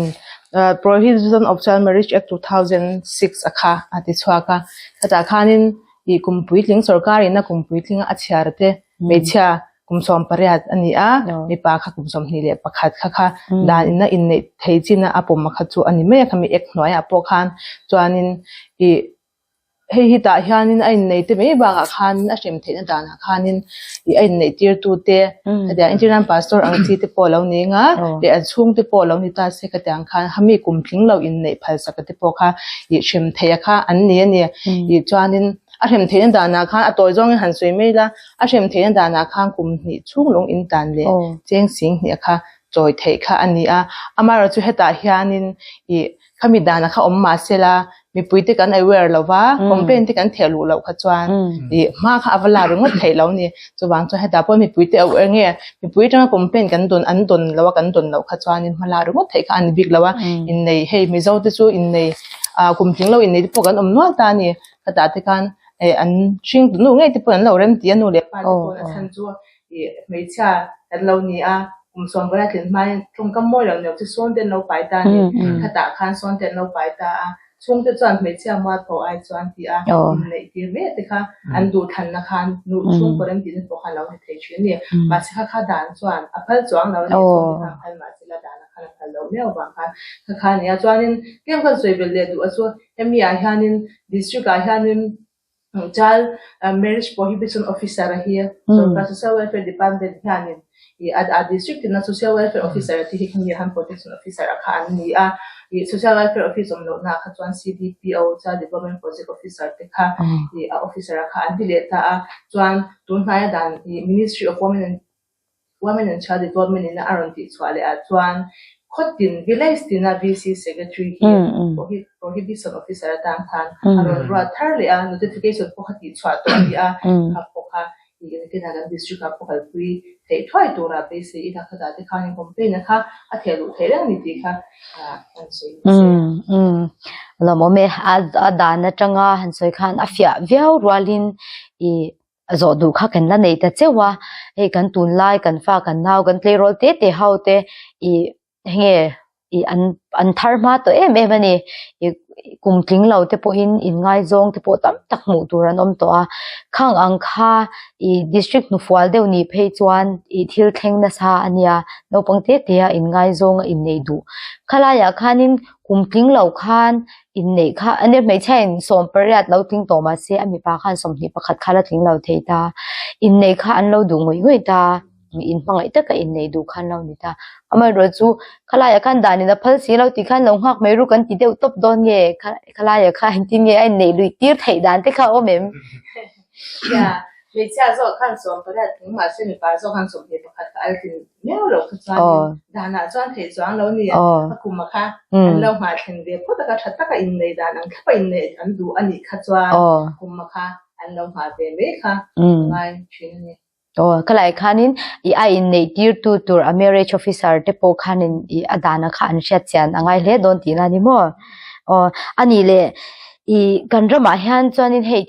Prohibition of Child Marriage Act 2006 a kha a ti chhuak a, khatah khanin ih kum puitling sorkarin a kum puitlinga a chhiar te hmeichhia kum 18 a ni a, mipa kha kum 21 kha kha dan ina inneih thei chin a a pawm kha chu a ni mai a, khami act hnuaiah pawh khan chuanin ih hei hi tah hianin a innei te mai bakah khanin a hrem theihna danah khanin ih a inneih tirtu te hetiang entirnan pastor ang chi te pawh a lo ni anga leh an chhungte pawh a lo ni ta se khatiang khan khami kum tling lo inneih phalsak te pawh kha ih hrem theih a kha an ni a ni. Ih chuanin a hrem theihna danah khan a tawi zawngin han sawi mai ila a hrem theihna danah khan kum hnih chhung lung in tan leh cheng sing hnih a kha chawi theih kha a ni a. Amaherawhchu hetah hianin ih Khami dana kha awm mah sela, mipuite kan aware lo va, complaint te kan theh luh loh kha chuan ih hma kha a va la ringawt theih lo ni. Chuvang chuan hetah pawh mipuite aware nge, mipui atanga complaint kan dawn an dawn lo a, kan dawn loh kha chuanin hma la ringawt theih kha a ni bik lo a. Innei hei Mizo te chu innei ah kum tling lo innei te pawh kan awm nual ta a ni. Khatah te khan eh an hring nu ngei te pawh an lo rem ti a, nu leh pa te pawh a chhan chu Ih, hmeichhia kan lo ni a, kum sawm vela tlin hmain tawngkam mawi lo neuh chu sawn te an lo pai ta a ni. Khatah khan sawn te an lo pai ta a, chhungte chuan hmeichhia mualpho ai chuan ti a, inneih tir mek te kha an duhthlanna khan nu chhungkaw remtihna pawh kha a lo ni thei thin a ni. Mahse kha kha dan chuan a phal chuang lo a ni, chhungte khan phal mahse la dan a khan a phal loh miau vang khan kha kha a ni a. Chuanin tlem khan sawi belh leh duh a chu hemi ah hianin district ah hianin Child Marriage Prohibition Officer a hi sorkar Social Welfare Department hianin ih a district tina Social Welfare Officer te hi khami ah khan Protection Officer a kha an ni a, ih Social Welfare Office awm lohna ah kha chuan CDPO Child Development Project Officer te kha ih a officer a kha an ti leh ta a, chuan tun hnaia dan ih Ministry of Women and Women and Child Development in a rawn tih chhuah leh ah chuan khawtin village tina VC Secretary hi Prohibition Officer atan khan a rawn ruat thar leh a, notification pawh kha tih chhuah tawh a ni a, kha pawh kha engtin ah kan district ah pawh kalpui theih thuai turah beisei ila khatah te khan complaint a kha a theh luh theih reng a ni tih kha an sawi nasa e. Lawmawm e, a dan atanga han sawi khan a fiah viau rualin i A zawh duh kha kan la nei ta cheuh a, hei kan tunlai kan fa kan nau kan tleirawl te te ho te ih enge ih an an thar hma tawh em em a ni ih kum tling lo te pawhin inngaizawng te pawh tam tak hmuh tur an awm tawh a, khang ang kha ih district hnufual deuh nih phei chuan ih thil thleng nasa a nia naupang te te a inngaizawng a inneih duh khalaiah khanin kum tling lo khan Inneih kha a nia hmeichhia in 18 lo tling tawh mahse a mipa khan 21 kha la tling lo thei ta. Inneih kha an lo duh ngawih ngawih ta, in hmangaih taka inneih duh kha an lo ni ta. Amaherawh chu khalaiah khan dan in a phal si lo tih khan lo nghak mai ru kan ti deuh tawp dawn nge khalaiah kha engtin nge a inneih luih tir theih dan te kha a awm em? Hmeichhia zawk khan 18 tling mahse mipa zawk khan 21 kha a la tlin miau loh kha chuanin danah chuan theih chuang lo ni. A kum a kha an lo nghah thlen ve phawt a kha tha taka inneih dan ang thlapa inneih an duh a nih kha chuan kum a kha an lo nghah ve mai kha a ngai thin a ni. Aw, ka lai khanin i a inneih tirtu tur a marriage officer te pawh khanin i a dana kha an hriat chian a ngai hle dawn tihna a ni maw? Aw, a nih leh i kan ramah hian chuanin hei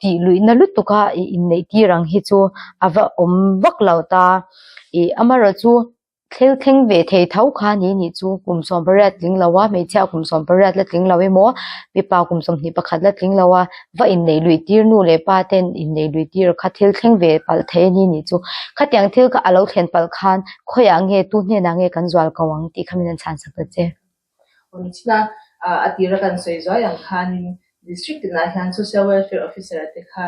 tih luihna lutuk a i inneih tir ang hi chu a va awm vak lo ta. I amaherawh chu Thil thleng ve thei tho kha ni nih chu kum 18 tling lo a, hmeichhia kum 18 la tling lo emaw, mipa kum 21 la tling lo a, va inneih luih tir nu leh pa ten inneih luih tir kha thil thleng ve palh thei a ni nih chu. Khatiang thil kha a lo thlen palh khan khawiah nge tu hnenah nge kan zual ko ang tih kha min han chhan sak ta che. Awmchhina a tira kan sawi zuai ang khanin District tinah hian Social Welfare Officer te kha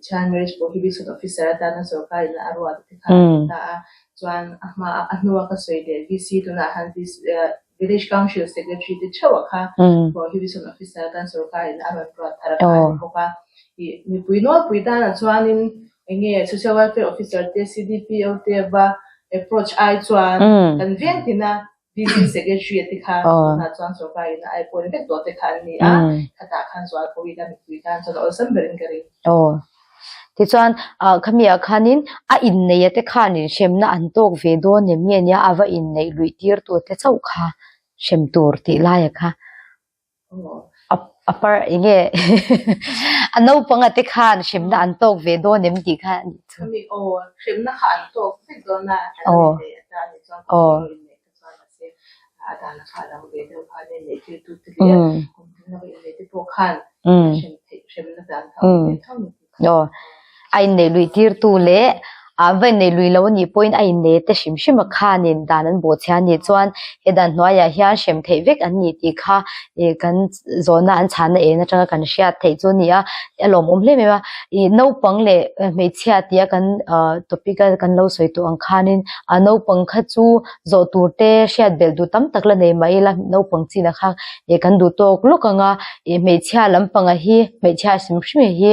Child Marriage Prohibition Officer atana sorkar in a ruat te kha an ti ta a, chuan a hma a hnua ka sawi leh VC tunah hian Village Council Secretary te theuh ah kha Prohibition Officer atan sorkar in a rawn ruat thar a kha a ni bawk a. Mipui nawlpui tanah chuanin. Enge Social Welfare Officer te CDPO te va approach ai chuan kan veng tina VC Secretary te kha tunah chuan sorkar in a ai pawh ni vek tawh te kha an ni a, khatah khan zual pawh ila mipui tan chuan a awlsam berin ka ring. Aw. Tichuan khami ah khanin a inneih a te khanin hremna an tawk ve dawn em nge nia a va inneih luih tir tu te chauh kha hrem tur tih laia kha. A par eng nge a naupang a te khan hremna an tawk ve dawn em tih kha a nih chu. Khami aw hremna kha an tawk vek dawn a an inneih ata a nih chuan kum tling inneih te chuan mahse a dana kha a dang ve deuh khan a inneih tir tu te leh kum tling lova inneih te pawh khan hrem theih hremna dan kha a awm ve tho a ni tih kha. Aw a inneih luih tir tu leh an va inneih lui lo a nih pawhin a innei te hrim hrim a khanin dan an bawh chhia a nih chuan he dan hnuaiah hian hrem theih vek an ni tih kha ih kan zawhna an chhahna en atanga kan hriat theih chu a ni a, a lawmawm hle mai a ih naupang leh hmeichhia tia kan ah topic a kan lo sawi tawh ang khanin a naupang kha chu zawh tur te hriat belh duh tam tak la nei mah ila naupang chin ah kha ih kan duh tawk lawk ang a ih hmeichhia lampang ah hi hmeichhia hrim hrim hi.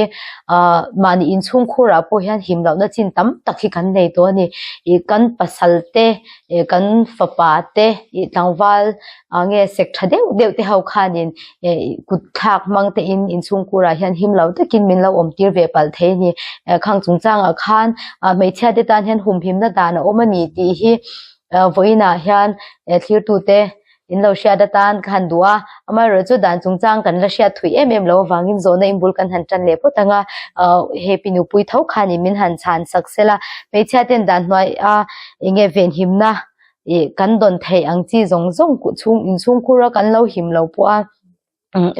Ahh mahni inchhung khurah pawh hian him lohna chin tam tak hi kan nei tawh a ni. Ih kan pasal te ih kan fapa te ih tlangval ah nge sek tha deuh deuh te ho khanin ih kut thlak hmang te in inchhung khurah hian him lo takin min lo awm tir ve palh thei a ni. Khang chungchangah khan ah hmeichhia te tan hian humhimna dan a awm a ni tih hi ah vawiinah hian thlirtute In lo hriat atan ka han duh a, amaherawhchu dan chungchang kan la hriat thui em em lo avangin zawhna inbul kan han tan leh phawt ang a, ahh he pi nupui tho khanin min han chhan sak sel a, hmeichhia ten dan hnuai a eng nge venhimna ih kan dawn theih ang chi zawng zawng chhung inchhungkhur a kan lo him lo pawh a.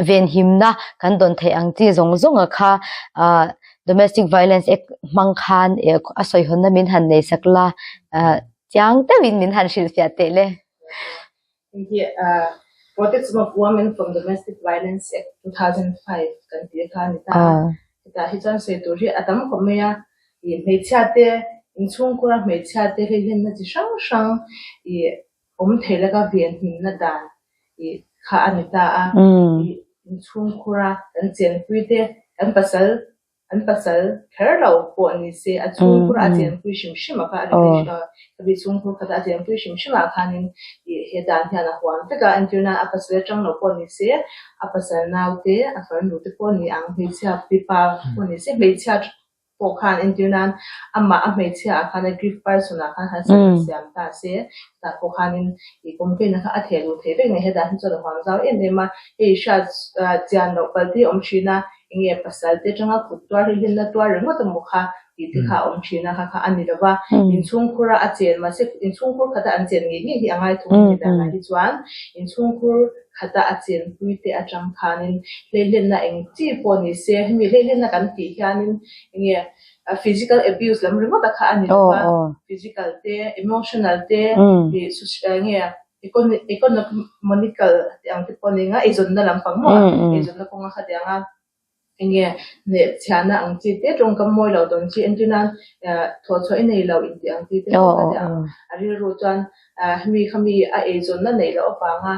Venhimna kan dawn theih ang chi zawng zawng a kha ah domestic violence act hmang khan eh a sawihawnna min han nei sak la ah chiang deuhin min han hrilhfiah teh le. Hei hi ah Protection of Women from Domestic Violence Act 2005 kan tih kha a ni ta a. Hetah hi chuan sawi tur hi a tam khawp mai a, ih hmeichhia te inchhungkhura hmeichhia te hei hian a chi hrang hrang ih awm thei laka venhimna dan ih kha a ni ta a. Ih inchhungkhura kan chenpui te kan pasal an pasal kher lo pawh ni se a chhungkhur a chenpui hrim hrim a kha a relation khami chhungkhur khata a chenpui hrim hrim ah khanin ih he dan hian a huam vek a entirna a pasal atang lo pawh ni se a pasal naute a farnu te pawh ni ang hmeichhia mipa pawh ni se hmeichhia pawh khan entir nan amah a hmeichhia ah khan a grief person ah khan han siam ta se tah pawh khanin ih complaint kha a theh luh theih vek nei hetah hi chuan a huam zau em em a hei hriat chian loh palh te awm thin a enge pasal te atanga kut tuar hi hlimna tuar ringawt emaw kha tih te kha a awm thin a kha kha a ni lova inchhungkhur a a chen mahse inchhungkhur khata an chen ngei ngei hi a ngai thung a ni danah hi chuan inchhungkhur khata a chenpui te atang khanin hleihlenna eng chi pawh ni se hemi hleihlenna kan tih hianin enge physical abuse lam ringawt a kha a ni lova physical te emotional te ih enge economical tih ang te pawh a ni ang a eizawnna lampang maw eizawnna kawnga khatiang a Enge leh chhiahna ang chi te tawngkam mawi lo dawn chi entir nan thawhchhuah i nei lo intih ang chi te pawh ka ti ang. A rilru chuan hemi khami a eizawnna neih loh avanga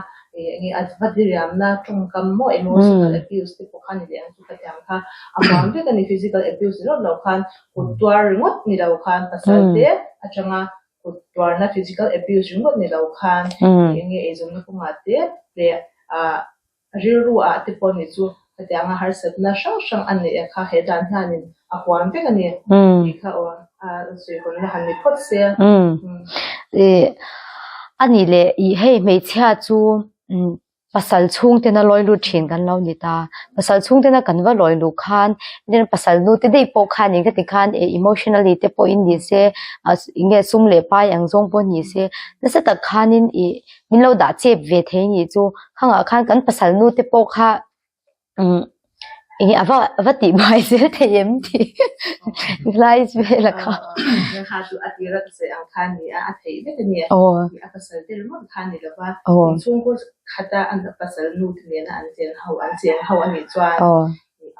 enge a va diriamna tawngkam maw emotional abuse te pawh kha ni leh ang chu ka ti ang kha. A huam vek a ni physical abuse ni lawk lo khan kut tuar ringawt ni lo khan pasal te atanga kut tuarna physical abuse ringawt ni lo khan enge eizawnna kawngah te leh A rilru ah te pawh ni chu hetianga harsatna hrang hrang a neih a kha he dan hianin a huam vek a ni tih kha aw a sawihawnna han ni phawt se. Ih a nih leh ih hei hmeichhia chu pasal chhungtena lawi lut thin kan lo ni ta, pasal chhungtena kan va lawi luh khan pasal nu te daih pawh khanin ka ti khan emotionally te pawhin ni se enge sum leh pai ang zawng pawh ni se nasa tak khanin ih min lo dah chep ve thei nih chu khangah khan kan pasal nu te pawh kha umm eng a va a va tih buai zel thei em tih lai vel a kha. Kha chu a tir a sawi ang kha ni a a theih vek a ni a pasal te ringawt kha ni lova inchhungkaw khata an pasal nu te nena an chen ho an cheng ho a nih chuan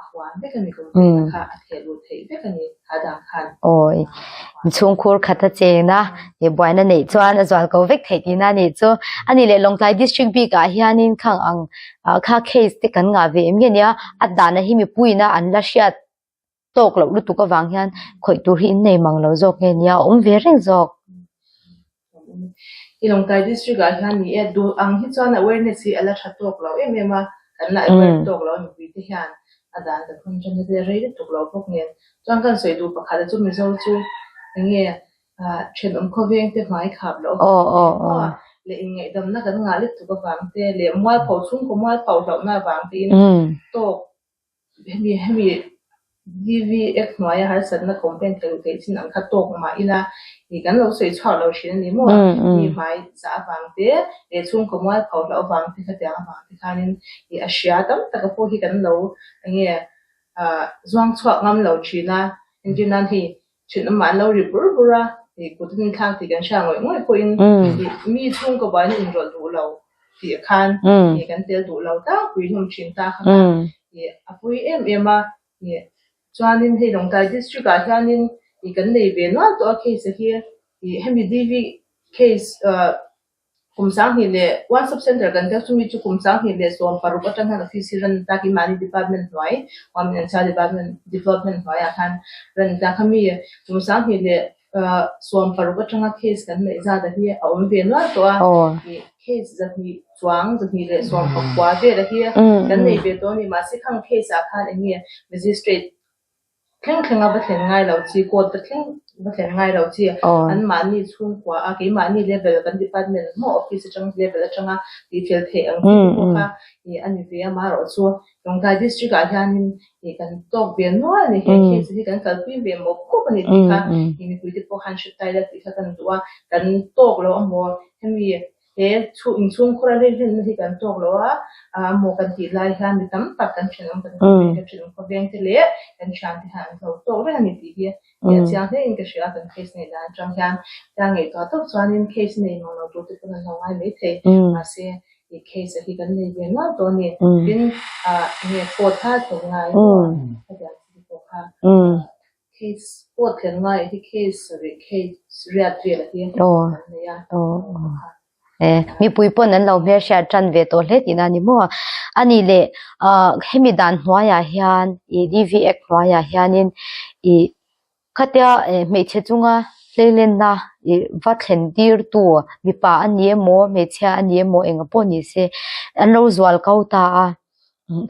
a huam vek a ni kum te kha a theh luh theih vek a ni kha dang khan. Awi inchhungkhur khat a chen a ih buaina neih chuan a zual ko vek theih tihna a nih chu. A nih leh Lawngtlai district bik ah hianin khang ang ah kha case te kan ngah ve em nge nia a dahna hi mipuiin a an la hriat. Tawk loh lutuk avang hian khawih tur hi in nei mang lo zawk nge nia, a awm ve reng zawk. I Lawngtlai District ah hian ni e, duh ang hi chuan awareness hi a la tha tawk lo em em a, kan la aware tawk lo a mipui te hian a dan kan hawn tan te rei lutuk lo bawk nen. Chuan kan sawi duh pakhat a chu Mizo chu enge thenawm khawveng te hmai khap loh avang te leh inngaihdamna kan ngah lutuk avang te leh mualpho chhungkaw mualpho hlauhna avang te in tawk Hemi hemi DV Act hnuaia harsatna complaint theih theih chin ang kha tawk mah ila ih kan lo sawi chhuak lo thin a ni maw? Mi hmai zah avang te leh chhungkaw mual pho hlauh avang te khatiang avang te khanin ih a hria tam taka pawh hi kan lo enge ah zuang chhuak ngam lo thin a, entir nan hei Thenawmah an lo ri bur bur a, ih kut an inthlak tih kan hria ngawih ngawih pawhin ih mi chhungkaw buaina inrawlh duh lo tih khan ih kan tel duh lo tlangpui hlawm thin ta kha kha ih a pui em em a, ih chuanin hei Lawngtlai district ah hianin ih kan nei ve nual tawh a case a hi ih hemi DV case ah Kum 20 leh One Stop Centre kan tel chumi chu kum 2016 atang hian office hi ran takin mahni department hnuai Women and Child Department Development hnuaiah khan ran ta kha mi kum 2016 atanga case kan neih zat a hi a awm ve nual tawh a, ih case 200 chuang 219 vel a hi kan nei ve tawh a ni mahse khang case ah khan eng nge magistrate Thleng thleng a va thlen ngai lo chi, court va thleng va thlen ngai lo chi, anmahni chhungkua a keimahni level kan department maw office atang level atanga tihfel theih ang chi te pawh kha ih a ni ve a, amaherawh chu Lawngtlai district ah hianin ih kan tawk ve nual a ni, he case hi kan kalpui ve mawp mawp a ni tih kha ih mipui te pawh khan hre tai la tih kha kan duh a, kan tawk lo amaw hemi He inchhungkhur a rinhlenna hi kan tawk lo a, maw kan tih lai hian mi tam tak kan thenawm kan kan thenawm khawveng te leh kan thian te hian an lo tawk reng a ni tih hi a chiang hle in ka hria a, kan case nei dan atang hian tia ngaihtuah tawp chuanin case nei mang lo tur te pawn an lo ngai mai thei mahse i case a hi kan nei ve nual tawh a ni tin nge court kha thlen ngai hetiang thil pawh kha Case pawh thlen ngai hi case rih case riat vel a hi an nei a. Mipui pawn an lo hmelhriat tan ve tawh hle tihna a ni maw? A nih leh hemi dan hnuaiah hian ih DV Act hnuaiah hianin ih khatia hmeichhe chunga hleilenna ih va thlen tirtu mipa a ni emaw hmeichhia a ni emaw eng pawh ni se an lo zual ko ta a.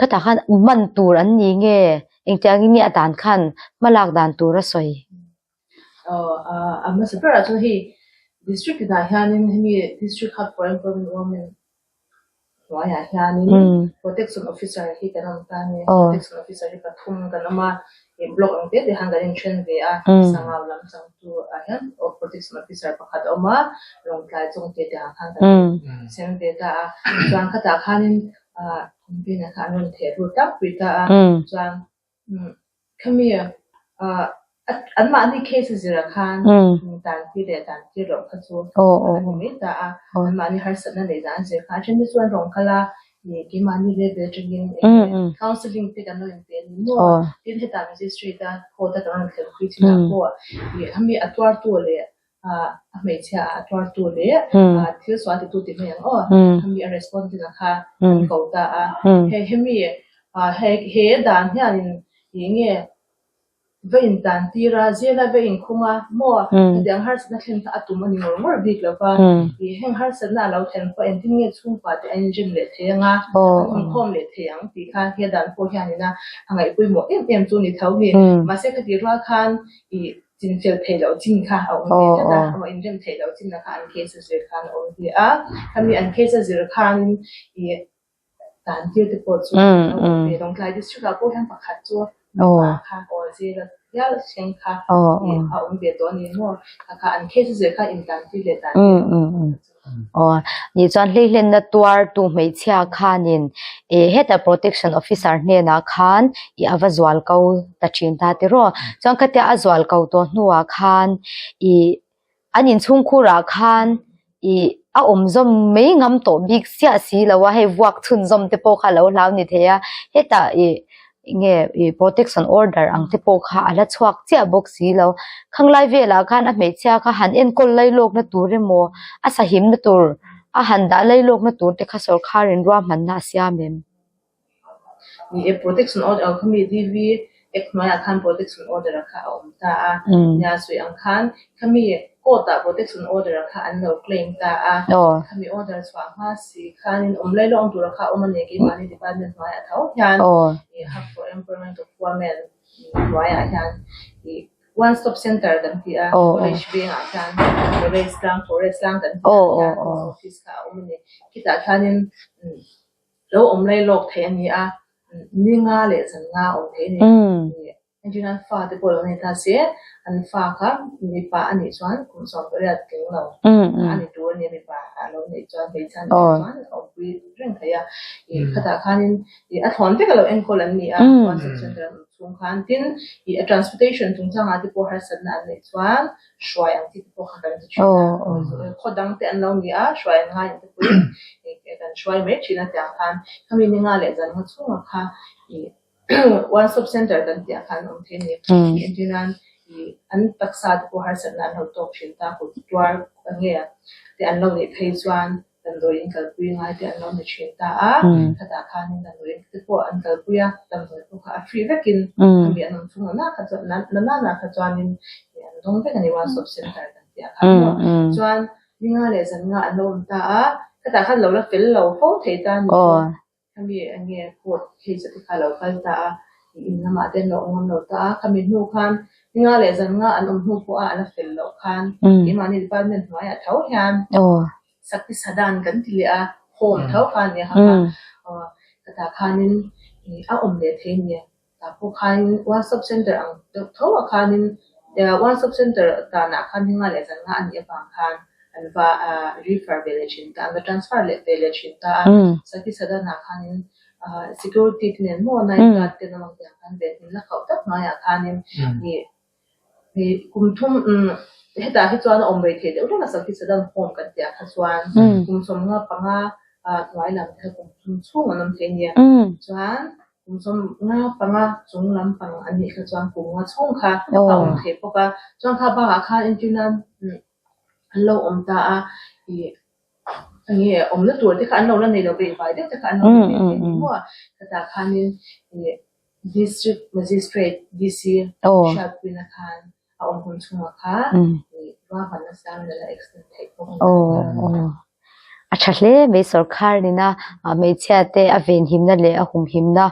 Khatah khan man tur an ni nge engtiangin nge a dan khan hma lak dan tur a sawi? Aw a hmasa berah chuan hei district tinah hianin hemi district hub for employment women hnuaiah hianin protection officer hi kan awm ta a ni. Protection officer hi pathum kan awm a, block ang te te khan kan inthen ve a, Sangau lam changtu ah hian protection officer pakhat a awm a, Lawngtlai chung te te ah khan kan sem ve ta a, chuan khatah khanin ah complaint ah khan an rawn theh lut tlangpui ta a chuan khami ah anmahni case a zirah khan dan tir leh dan tir loh kha chu a ni mai ta a anmahni harsatna neih dan a zir khan a then te chu an rawn kal a ih keimahni level atangin counselling te kan lo inpe a ni maw tin hetah magistrate a court a kan rawn thlenpui chin ah pawh ih khami a tuartu leh a hmeichhia a tuartu leh thil sual titu tih mai ang aw hemi a respondent a kha an ko ta a hei hemi he dan hianin ih nge va in tan tir a jail a va inkhung a maw hetiang harsatna thlen kha a tum a ni ngawr ngawr bik lo va ih heng harsatna a lo thlen pawh engtin nge chhungkua te a inrem leh thei ang a an inkhawm leh thei ang tih kha he dan pawh hianin a ngaihpawimawh em em chu ni tho a ni mahse khati rual khan ih Chinfel theih loh chin kha a awm ve tlat a, amah inrem theih loh chin kha an case a zir khan a awm ve a, khami an case a zir khanin ih dan tir te pawh chu a awm ve. Lawngtlai district ah pawh hian pakhat chu mipa kha aw zir a hial thleng kha ih a awm ve tawh a ni maw? Kha kha an case a zir khan indan tir leh dan tir loh chu. Aw, nih chuan hleihlenna tuartu hmeichhia khanin ih heta protection officer hnenah khan ih a va zual ko ta thin ta tiraw. Chuan khatia a zual ko tawh hnuah khan ih an inchhungkhurah khan ih a awm zawm mai ngam tawh bik chiah si lo a, hei vuak chhunzawm te pawh kha a lo hlau ni thei a, hetah ih Enge ih protection order ang te pawh kha a la chhuak chiah bawk si lo. Khanglai velah khan a hmeichhia kha han enkawl lai lawkna tur emaw a sahimna tur a han dah lai lawkna tur te kha sawrkharin ruahmanna a siam em? Ni e, protection order ang kha mi DV. Act hnuaiah khan protection order a kha a awm ta a. Nia sawi ang khan khami court ah protection order a kha an lo claim ta a. Khami order chhuah hma si khanin awm lai lawng tur a kha a awm a ni keimahni department hnuaiah tho hian Hub for Empowerment of Women hnuaiah hian ih One Stop Center kan ti a, College vengah hian College tlang Forest tlang kan tih ah hian office kha a awm a ni. Khitah khianin lo awm lai lawk theih a ni a, ni nga leh zan nga awm theih a ni. Entirnan fa te pawh lo nei ta se, an fa kha mipa a nih chuan kum 18 tling lo a ni tur a ni a, mipa a lo neih chuan hmeichhia a nih chuan a awmpui reng thei a. Khatah khanin a thlawn vek a lo enkawl an ni a, One Stop Center an awm chhung khan. Tin, a transportation chungchangah te pawh harsatna an neih chuan hruai ang chi te pawh kha kan ti thin a, khaw dang te an lo ni a, hruai an ngai ang te pawhin kan hruai mai thin a tiang khan khami ni nga leh zan nga chhungah kha ih one stop center kan tih ah khan awm thei a ni. Entir nan ih an taksa te pawh harsatna an lo tawk thin ta kut tuar nge te an lo nih phei chuan Damdawiin kalpui ngai te an lo ni thin ta a, khatah khanin damdawiin te pawh an kalpui a, damdawi pawh kha a free vekin khami an awm chhung na kha chuan na na kha chuanin an dawng vek a ni one stop center kan tih ah khan maw. Chuan ninga leh zan nga an lo awm ta a, khatah khan lo la fel lo fo thei ta a ni chu. Khami enge court case te kha lo kal ta a, in lamah te an lo awm ngam lo ta a, khami hnu khan ninga leh zan nga an awm hnu pawh a la fel loh khan keimahni department hnuaiah tho hian Sakti Sadan kan ti leh a, home tho kha a nia kha kha ka tah khanin a awm leh thei a nia. Tah pawh khanin one stop center ang deuh tho ah khanin one stop center danah khan ninga leh zan nga a nih avang khan an va refer ve leh thin ta a, an va transfer leh ve leh thin ta a. Sakhi Sadan ah khanin security te nen maw night guard te lam ang te ah khan ve hmun la khauh tak hnuaiah khanin kum thum hetah hi chuan a awm rei thei deuh reng a Sakhi Sadan home kan tih ah kha chuan kum 15 hnuai lam te kha kum thum chhung an awm thei a nia. Chuan Kum 55 chung lampang an nih kha chuan kum nga chhung kha a awm thei bawk a. Chuan kha bakah khan entir nan an lo awm ta a, ih enge awmna tur te kha an lo la nei lo ve vai deuh te kha an lo nei ve thei ni maw a. Khatah khanin ih District Magistrate, DC, hriatpuina khan a awm hun chhungah kha ih ruahmanna siamin a la extend theih bawk a ni. A tha hle mai sorkar nena hmeichhia te a venhimna leh a humhimna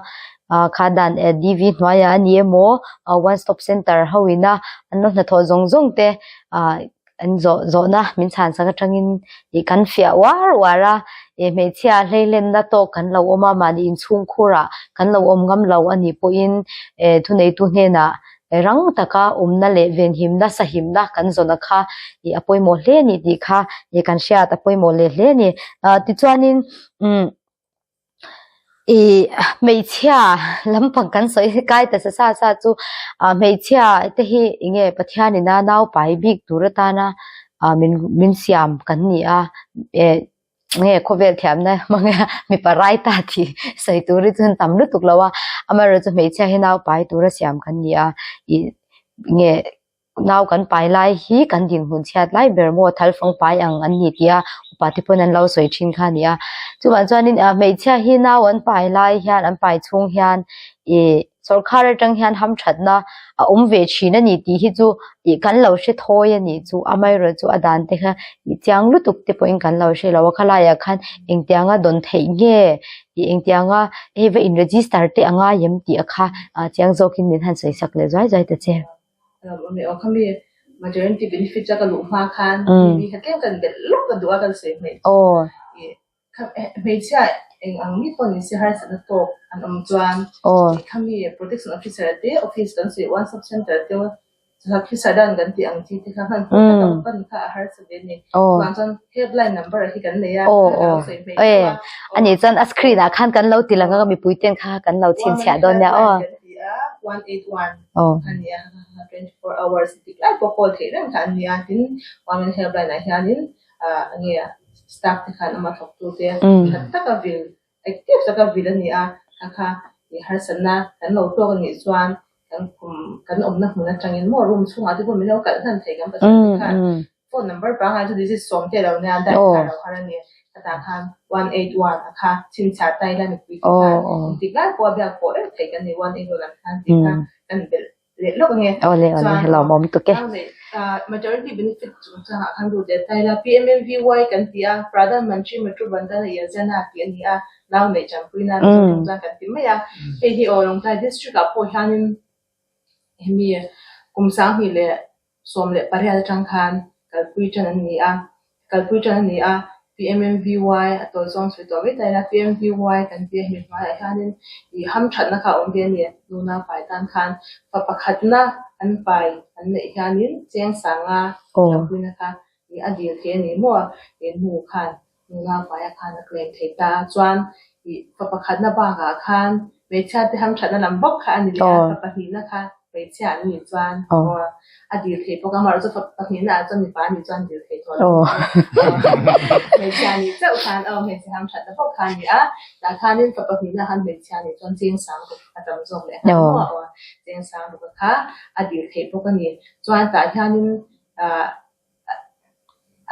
kha dan DV hnuaiah a ni emaw one stop center ho ina an lo hnathawh zawng zawng te ah an zawh zawhna min chhan sak atangin ih kan fiah uar uar a ih hmeichhia hleilenna tawk kan lo awm a mahni inchhungkhurah kan lo awm ngam lo a nih pawhin eh thuneitu hnenah Rang taka awmna leh venhimna, sahimna kan zawna kha ih a pawimawh hle a ni tih kha ih kan hriat a pawimawh leh hle a ni. Ah tichuanin umm ih hmeichhia lampang kan sawi kai ta sa sa chu ah hmeichhia te hi eng nge Pathianina naupai bik tur atana ah min min siam kan ni a eh nge khawvel thiamna hmang a mipa rai ta tih sawi tur hi chuan tam lutuk lo a amaherawhchu hmeichhia hi nau pai tura siam kan ni a ih nge nau kan pai lai hi kan dinhmun chhiat lai ber maw thal fang pai ang an ni tih a upa te pawn an lo sawi thin kha a ni a chuvang chuanin ah hmeichhia hi nau an pai lai hian an pai chhung hian ih Sawrkhar atang hian hamthatna a awm ve thin a ni tih hi chu ih kan lo hre thawi a nih chu amaherawh chu a dan te kha ih chiang lutuk te pawhin kan lo hre lo a khalaiah khan engtianga dawn theih nge ih engtianga hei va in register te a ngai em tih a kha ah chiang zawkin min han sawi sak leh zuai zuai ta che. Maternity benefit a ka luh hma khan mi kha tlem kan belh lawk ka duh a kan sawi hmeh Hmeichhia eng ang mi pawh ni se harsatna tawk an awm chuan khami protection officer te office kan sawi one stop center te officer dan kan tih ang chi te kha hman hmun tak ang pan kha a harsa ve a ni. Chuvang chuan helpline number hi kan nei a kan sawi hmei deuh a. Ani chuan a screen ah khan kan lo ti lang a mipui ten kha kan lo chhinchhiah dawn nia aw. 181 a ni a 24 hours dik lai pawh call theih reng kha an ni a tin women helpline ah hianin ah nge staff te khan ama thawk tu te that taka vil active taka vil a ni a kha kha ih harsatna kan lo tawk a nih chuan kan khum kan awmna hmun atangin maw room chhungah te pawh min lo kalh hnan thei kan pasal te khan phone number pangngai chu digit sawm te lo nia dial kha lo har a ni khatah khan 181 a kha chhinchhiah ta ila mipui te khan engtik lai pawh a biak pawh reng thei kan ni 181 an khan tih kha. Kan belh leh lawk ange. Awle awle Chuan lawmawm tuk e. nau nei maternity benefit chungchangah khan lut leh ta ila PMMVY kan ti a, Pradhan Mantri Matru Vandana Yojana tih a ni a, nau neih tanpui nan Mizo tawng chuan kan ti mai a. Hei hi aw Lawngtlai District ah pawh hianin hemi kum 2018 atang khan kalpui tan an ni a, kalpui tan a ni a, PMMVY a tawi zawng sawi tawh mai ta ila PMVY kan tia hemi hnuaiah hianin ih hamthatna kha a awm ve a ni, nu nau pai tan khan fa pakhatna an pai an neih hianin cheng sanga kalpuina kha ih a dil thei a ni maw ih nu khan Nula paia khan a claim thei ta a, chuan ih fa pakhatna bakah khan hmeichhia te hamthatna lam bawk kha a ni leh a, fa pahnihna kha hmeichhia an nih chuan aw a dil thei bawk a, amaherawhchu chu fa pahnihna ah chuan mipa a nih chuan dil thei tawh lo hmeichhia nih chauh khan aw hmeichhe hamthatna bawk kha a ni a, tah khanin fa pahnihna khan hmeichhia nih chuan cheng sang ruk a tam zawk leh nghal maw aw cheng sang ruk a kha a dil thei bawk a ni, chuan tah hianin ah.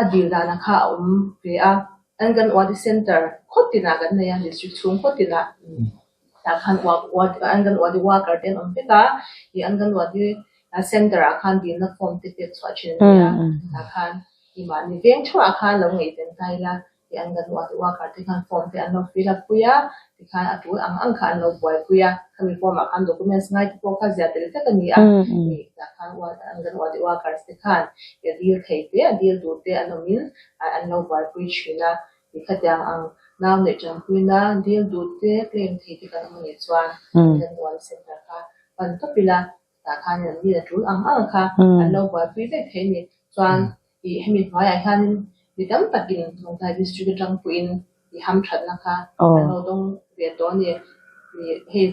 a dil dana kha a awm ve a, Anganwadi Centre khaw tinah kan nei a, District chhung khaw tinah tah khan Anganwadi worker te an awm vek a, ih Anganwadi Centre ah khan dilna form te pek chhuah thin a ni a, tah khan ih mahni veng theuhah khan lo ngaihven ta ila Ti an kan uah worker te khan form te an lo fill up pui a, tikhan a tul ang ang kha an lo buaipui a, khami form ah khan documents ngai te pawh kha ziah tel vek a ni a, ih tah khan an kan uah workers te khan a dil thei te a dil duh te an awm in an lo buaipui thin a, ti khatiang ang nau neih tanpuina dil duh te claim thei te kan awm a nih chuan kan uah center kha pan tawp ila tah khan an mi a tul ang ang kha an lo buaipui vek thei a ni. Chuan ih hemi hnuaiah hianin mi tam takin Lawngtlai District atang pawhin ih hamthatna kha an lo dawng ve tawh a ni. Ih hei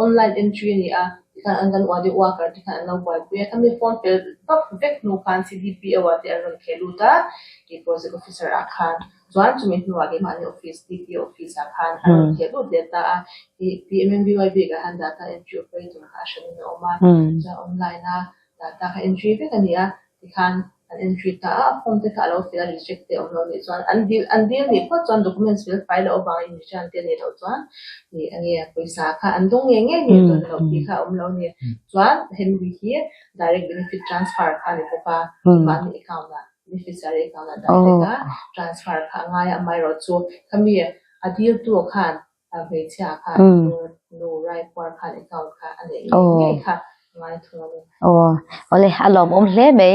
online entry a ni a, tikhan an kan uadi worker te khan an lo buaipui a, khami form fel vak vek hnu khan CDPO ah te an rawn kheh lut a, ih project officer ah khan. Chuan chumi hnuah keimahni office, DPO office ah khan a rawn theh lut leh ta a, ih PMMBY bikah khan data entry operator kha a hran in a awm a, chuan online a data kha entry vek a ni a, tikhan an entry ta a, a form te kha a lo fel a reject te a awm lo nih chuan an dil an dil nih phawt chuan documents fel fai loh avangin return te a nih loh chuan ih enge pawisa kha an dawng ngei ngei nih chuan loh tih kha a awm lo a ni. Chuan hemi hi direct benefit transfer kha a ni bawk a, mahni account ah. Beneficiary account ah dah vek a, transfer kha a ngai a, amaherawhchu khami a diltu khan hmeichhia khan nu Raipuar khan account kha a neih ngei ngei kha a ngai thung a ni. Aw, awle a lawmawm hle mai.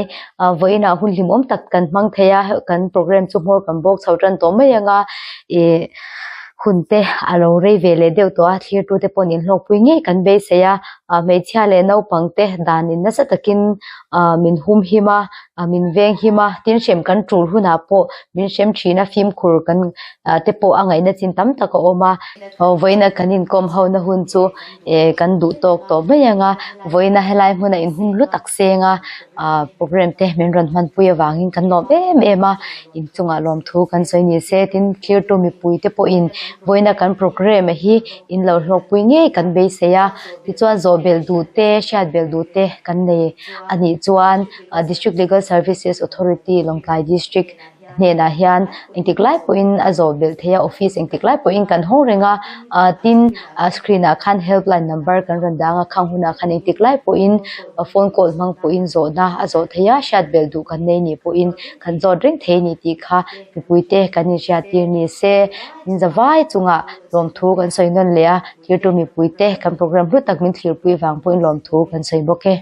Vawiinah hun hlimawm tak kan hmang thei a, kan program chu hmawr kan bawk chho tan tawh mai ang a, ih hun te a lo rei ve leh deuh tawh a, thlirtute pawhin inhlawkpui ngei kan beisei a, hmeichhia leh naupang te danin nasa takin min humhim a, a min veng him a, tin hrem kan tul hunah pawh min hrem thin a, fimkhur kan te pawh a ngaihna chin tam tak a awm a, aw vawiina kan inkawm ho na hun chu eh kan duh tawk tawh mai ang a, vawiina helai hmuna in hun hlu tak seng a, ah program te min rawn hmanpui avangin kan lawm em em a, inchungah lawmthu kan sawi ni se, tin thirtu mipui te pawhin vawiina kan program hi in lo hlawkpui ngei kan beisei a, tichuan zawh belh duh te hriat belh duh te kan nei a nih chuan. District Legal Services Authority Lawngtlai District hnenah hian engtik lai pawhin a zawh belh thei a, office engtik lai pawhin kan hawng reng a, ah tin ah screen ah khan helpline number kan rawn dang a, khang hunah khan engtik lai pawhin phone call hmang pawhin zawhna a zawh thei a, hriat belh duh kan nei nih pawhin kan zawt reng thei a ni tih kha mipuite kan inhriat tir ni se, in zavai chungah lawmthu kan sawi nawn leh a, thirtu mipuite kan program hlu tak min thlirpui vang pawhin lawmthu kan sawi bawk e.